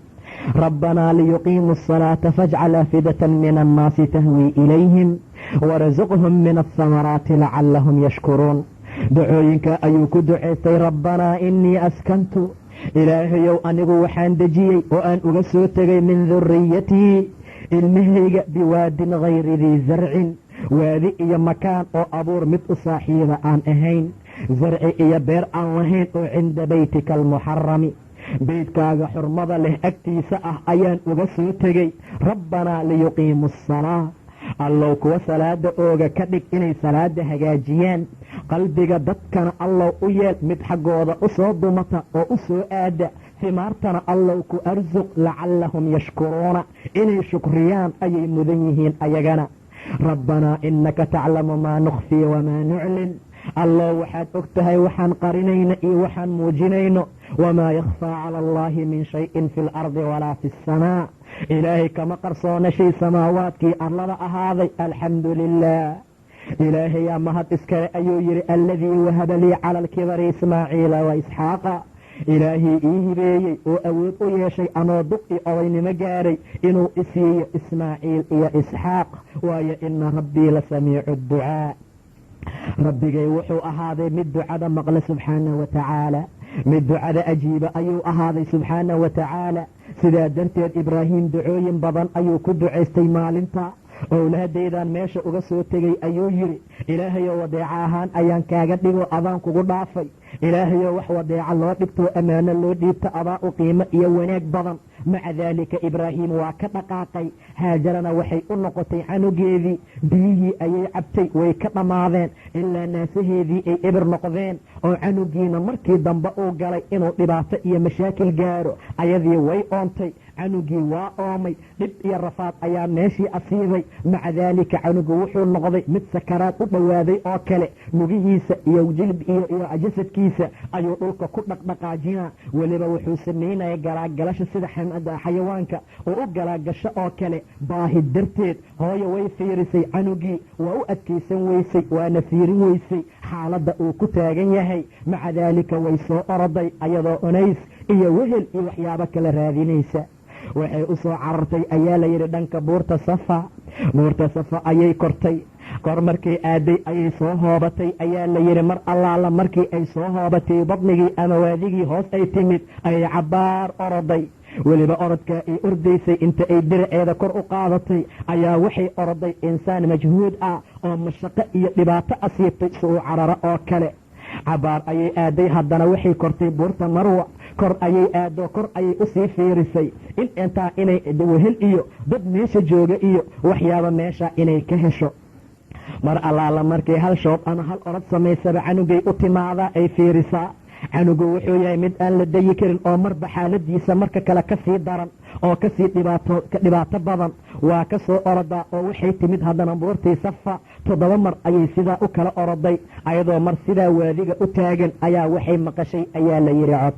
rabbanaa liyuqiimuu asalaata fajcal afidatan min annaasi tahwii ilayhim warasuqhum min athamaraati lacalahum yashkuruun." Ducooyinka ayuu ku ducaystay: "Rabbanaa innii askantu", Ilaahayow, anigu waxaan dejiyey oo aan uga soo tegay, "min duriyatii", ilmahayga, "biwaadin hayri dii zarcin", waadi iyo makaan oo abuur mid u saaxiiba aan ahayn, zarci iyo beer aan lahayn, oo "cinda beytika almuxarami", beydkaaga xurmada leh agtiisa ah ayaan uga soo tegey. "Rabbanaa liyuqiimu asalaa", Allow kuwa salaada ooga ka dhig, inay salaada hagaajiyaan. Qalbiga dadkana Allow u yeel mid xaggooda u soo dumata oo u soo aada. Himaartana Allow ku arsuq. "Lacallahum yashkuruuna", inay shukriyaan ayay mudan yihiin ayagana. "Rabbanaa innaka taclamu maa nukhfii wamaa nuclin", Allow waxaad og tahay waxaan qarinayno iyo waxaan muujinayno. "Wamaa yakhfaa cala allaahi min shayin fi alardi walaa fi asamaa", Ilaahay kama qarsoona shay samaawaadkii arlada ahaaday. "Alxamdu lilah", Ilaahayaa mahad iskale, ayuu yidhi, "aladii wahaba lii cala alkibari Ismaaciila wa Isxaaqa", Ilaahii ii hibeeyey oo awood u yeeshay anoo duq iyo odaynimo gaaray inuu isiiyo Ismaaciil iyo Isxaaq. Waayo, "ina rabbii la samiicu adducaa", Rabbigay wuxuu ahaaday mid ducada maqle subxaana wa tacaala, mid ducada ajiiba ayuu ahaaday subxaana wa tacaala. Sidaa darteed Ibraahim ducooyin badan ayuu ku ducaystay maalinta. "Owlaadaydan meesha uga soo tegey," ayuu yidhi, "Ilaahayow, wadeeco ahaan ayaan kaaga dhigo, adaan kugu dhaafay. Ilaahayow, wax wadeeco loo dhigtoo ammaano loo dhiibto adaa u qiimo iyo wanaag badan." Maca daalika Ibraahim waa ka dhaqaaqay. Haajarana waxay u noqotay canugeedii. Biyihii ayay cabtay, way ka dhammaadeen ilaa naasaheedii ay eber noqdeen, oo canugiina markii dambe uu galay inuu dhibaato iyo mashaakil gaaro. Ayadii way oontay, canugii waa oomay, dhib iyo rafaad ayaa meeshii asiibay. Maca daalika canugu wuxuu noqday mid sakaraad u dhowaaday oo kale. Lugihiisa iyo jilb iyo jasadkiisa ayuu dhulka ku dhaqdhaqaajinaa. Weliba wuxuu samaynaya galaagalasha sida xayawaanka oo u galaagasho oo kale, baahi darteed. Hooyo way fiirisay canugii, waa u adkaysan weysay, waana fiirin weysay xaaladda uu ku taagan yahay. Maca daalika way soo oroday, ayadoo unays iyo wehel iyo waxyaabo kale raadinaysa. Waxay u soo carartay, ayaa la yidhi, dhanka buurta Safa. Buurta Safa ayay kortay. Kor markay aaday ayay soo hoobatay, ayaa la yidhi. Mar allaala markii ay soo hoobatay, badnigii ama waadigii hoos ay timid, ayay cabbaar oroday. Weliba orodkaa ay ordaysay inta ay diraceeda kor u qaadatay ayaa waxay oroday insaan majhuud ah oo mashaqo iyo dhibaato asiibtay si uu cararo oo kale. Cabaar ayay aaday, haddana waxay kortay buurta Marwa. Kor ayay aado, kor ayay usii fiirisay in intaa inay wehel iyo dad meesha jooga iyo waxyaaba meesha inay ka hesho. Mar allaala markay hal shoob ama hal orod samaysaba canugay u timaadaa, ay fiirisaa. Canugu wuxuu yahay mid aan la dayi karin oo marba xaaladiisa marka kale ka sii daran oo kasii dhibaato badan. Waa ka soo orodaa oo waxay timid haddana buurtii Safa. 7 mar ayay sidaa u kala oroday, ayadoo mar sidaa waadiga u taagan ayaa waxay maqashay ayaa la yidhi cod.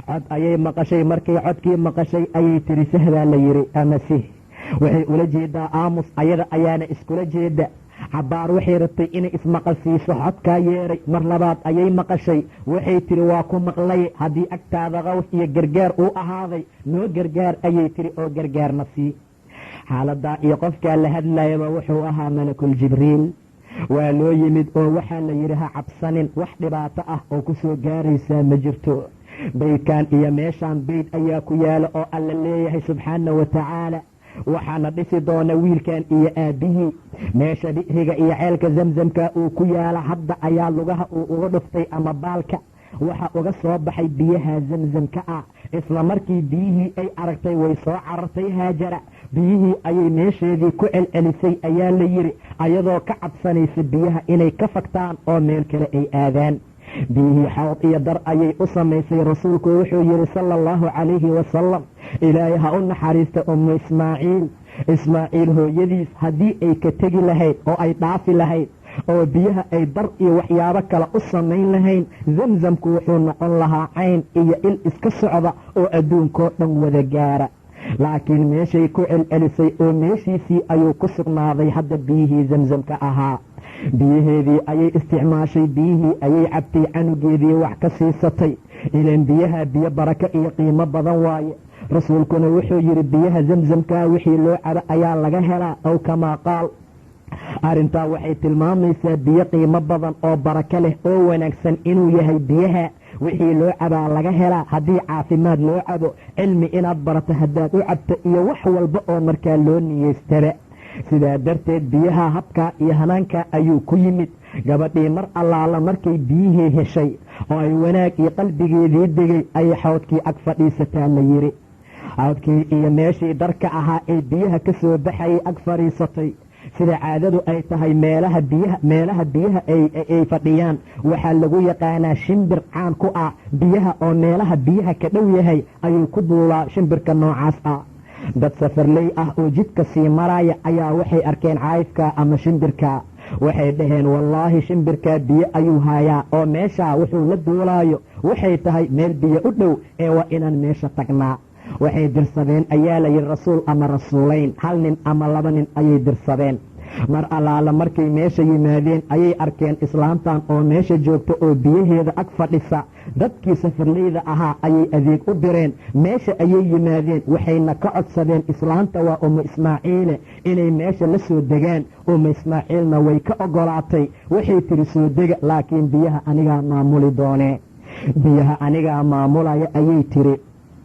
Cod ayay maqashay. Markay codkii maqashay ayay tiri sahbaa la yidhi ama sih. Waxay ula jeedaa aamus, ayada ayaana iskula jeeda. Cabaar waxay rabtay inay ismaqalsiiso, codkaa yeeray. Mar labaad ayay maqashay. Waxay tiri waa ku maqlay, haddii agtaada qaws iyo gargaar uu ahaaday noo gargaar ayay tiri oo gargaarna sii. Xaaladaa iyo qofkaa la hadlayaba wuxuu ahaa malakul Jibriil. Waa loo yimid oo waxaa la yidhi ha cabsanin, wax dhibaato ah oo ku soo gaaraysaa ma jirto. Beydkan iyo meeshaan beyd ayaa ku yaala oo Alla leeyahay subxaana wa tacaala, waxaana dhisi doona wiilkan iyo aabbihii. Meesha bi'riga iyo ceelka Zamzamka uu ku yaala hadda ayaa lugaha uu uga dhuftay ama baalka waxa uga soo baxay biyaha Zamzamka ah. Isla markii biyihii ay aragtay way soo carartay Haajara. Biyihii ayay meesheedii ku celcelisay ayaa la yidhi, ayadoo ka cabsanaysa biyaha inay ka fagtaan oo meel kale ay aadaan. Biyihii xawd iyo dar ayay u samaysay. Rasuulku wuxuu yidhi sala allahu calayhi wasalam, Ilaahay ha u naxariista Ummu Ismaaciil, Ismaaciil hooyadiis, haddii ay ka tegi lahayd oo ay dhaafi lahayd oo biyaha ay dar iyo waxyaabo kale u samayn lahayn, Zamzamku wuxuu noqon lahaa cayn iyo il iska socda oo adduunkoo dhan wada gaara. Laakiin meeshay ku celcelisay oo meeshiisii ayuu ku sugnaaday. Hadda biyihii Zamzamka ahaa biyaheedii ayay isticmaashay, biyihii ayay cabtay, canugeedii wax ka siisatay. Ilaan biyaha biyo barako iyo qiimo badan waaye. Rasuulkuna wuxuu yidhi biyaha Zamzamkaa wixii loo cabo ayaa laga helaa, aw kamaa qaal. Arrintaa waxay tilmaamaysaa biyo qiimo badan oo barako leh oo wanaagsan inuu yahay. Biyaha wixii loo cabaa laga helaa, haddii caafimaad loo cabo, cilmi inaad barato haddaad u cabto, iyo wax walba oo markaa loo niyeystaba. Sidaa darteed biyaha habkaa iyo hanaanka ayuu ku yimid. Gabadhii mar allaala markay biyihii heshay oo ay wanaag iyo qalbigeedii degay ayay xawdkii ag fadhiisataa la yidhi. Xawdkii iyo meeshii darka ahaa ee biyaha ka soo baxayay ag fadhiisatay. Sida caadadu ay tahay meelaha biyaha ay fadhiyaan waxaa lagu yaqaanaa shimbir caan ku ah biyaha, oo meelaha biyaha ka dhow yahay ayuu ku duulaa shimbirka noocaas ah. Dad safarley ah oo jidka sii maraya ayaa waxay arkeen caayifka ama shimbirka. Waxay dhaheen wallaahi shimbirkaa biyo ayuu hayaa, oo meeshaa wuxuu la duulaayo waxay tahay meel biyo u dhow, ee waa inaan meesha tagnaa. Waxay dirsadeen ayaa la yidhi rasuul ama rasuulayn, hal nin ama laba nin ayay dirsadeen. Mar allaala markay meesha yimaadeen ayay arkeen islaantan oo meesha joogta oo biyaheeda ag fadhisa. Dadkii safarleyda ahaa ayay adeeg u direen, meesha ayay yimaadeen, waxayna ka codsadeen islaanta, waa Umu Ismaaciile, inay meesha la soo degaan. Umu Ismaaciilna way ka ogolaatay. Waxay tiri soo dega, laakiin biyaha anigaa maamuli doonee, biyaha anigaa maamulaya ayay tiri.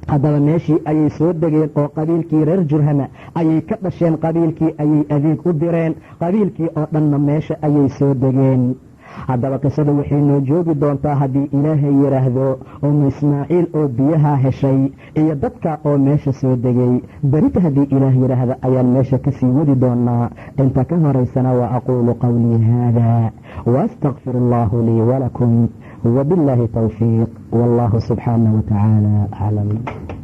Haddaba meeshii ayay soo degeen oo qabiilkii reer Jurhama ayay ka dhasheen. Qabiilkii ayay adeeg u direen, qabiilkii oo dhanna meesha ayay soo degeen. Haddaba qisada waxay noo joogi doontaa haddii Ilaahay yidhaahdo Umu Ismaaciil oo biyaha heshay iyo dadka oo meesha soo degay. Berita haddii Ilaah yidhaahdo ayaan meesha kasii wadi doonaa. Inta ka horaysana wa aquulu qowlii haada waastaqfir allahu lii walakum, wabillaahi towfiiq, wallahu subxaanah wa tacaala aclam.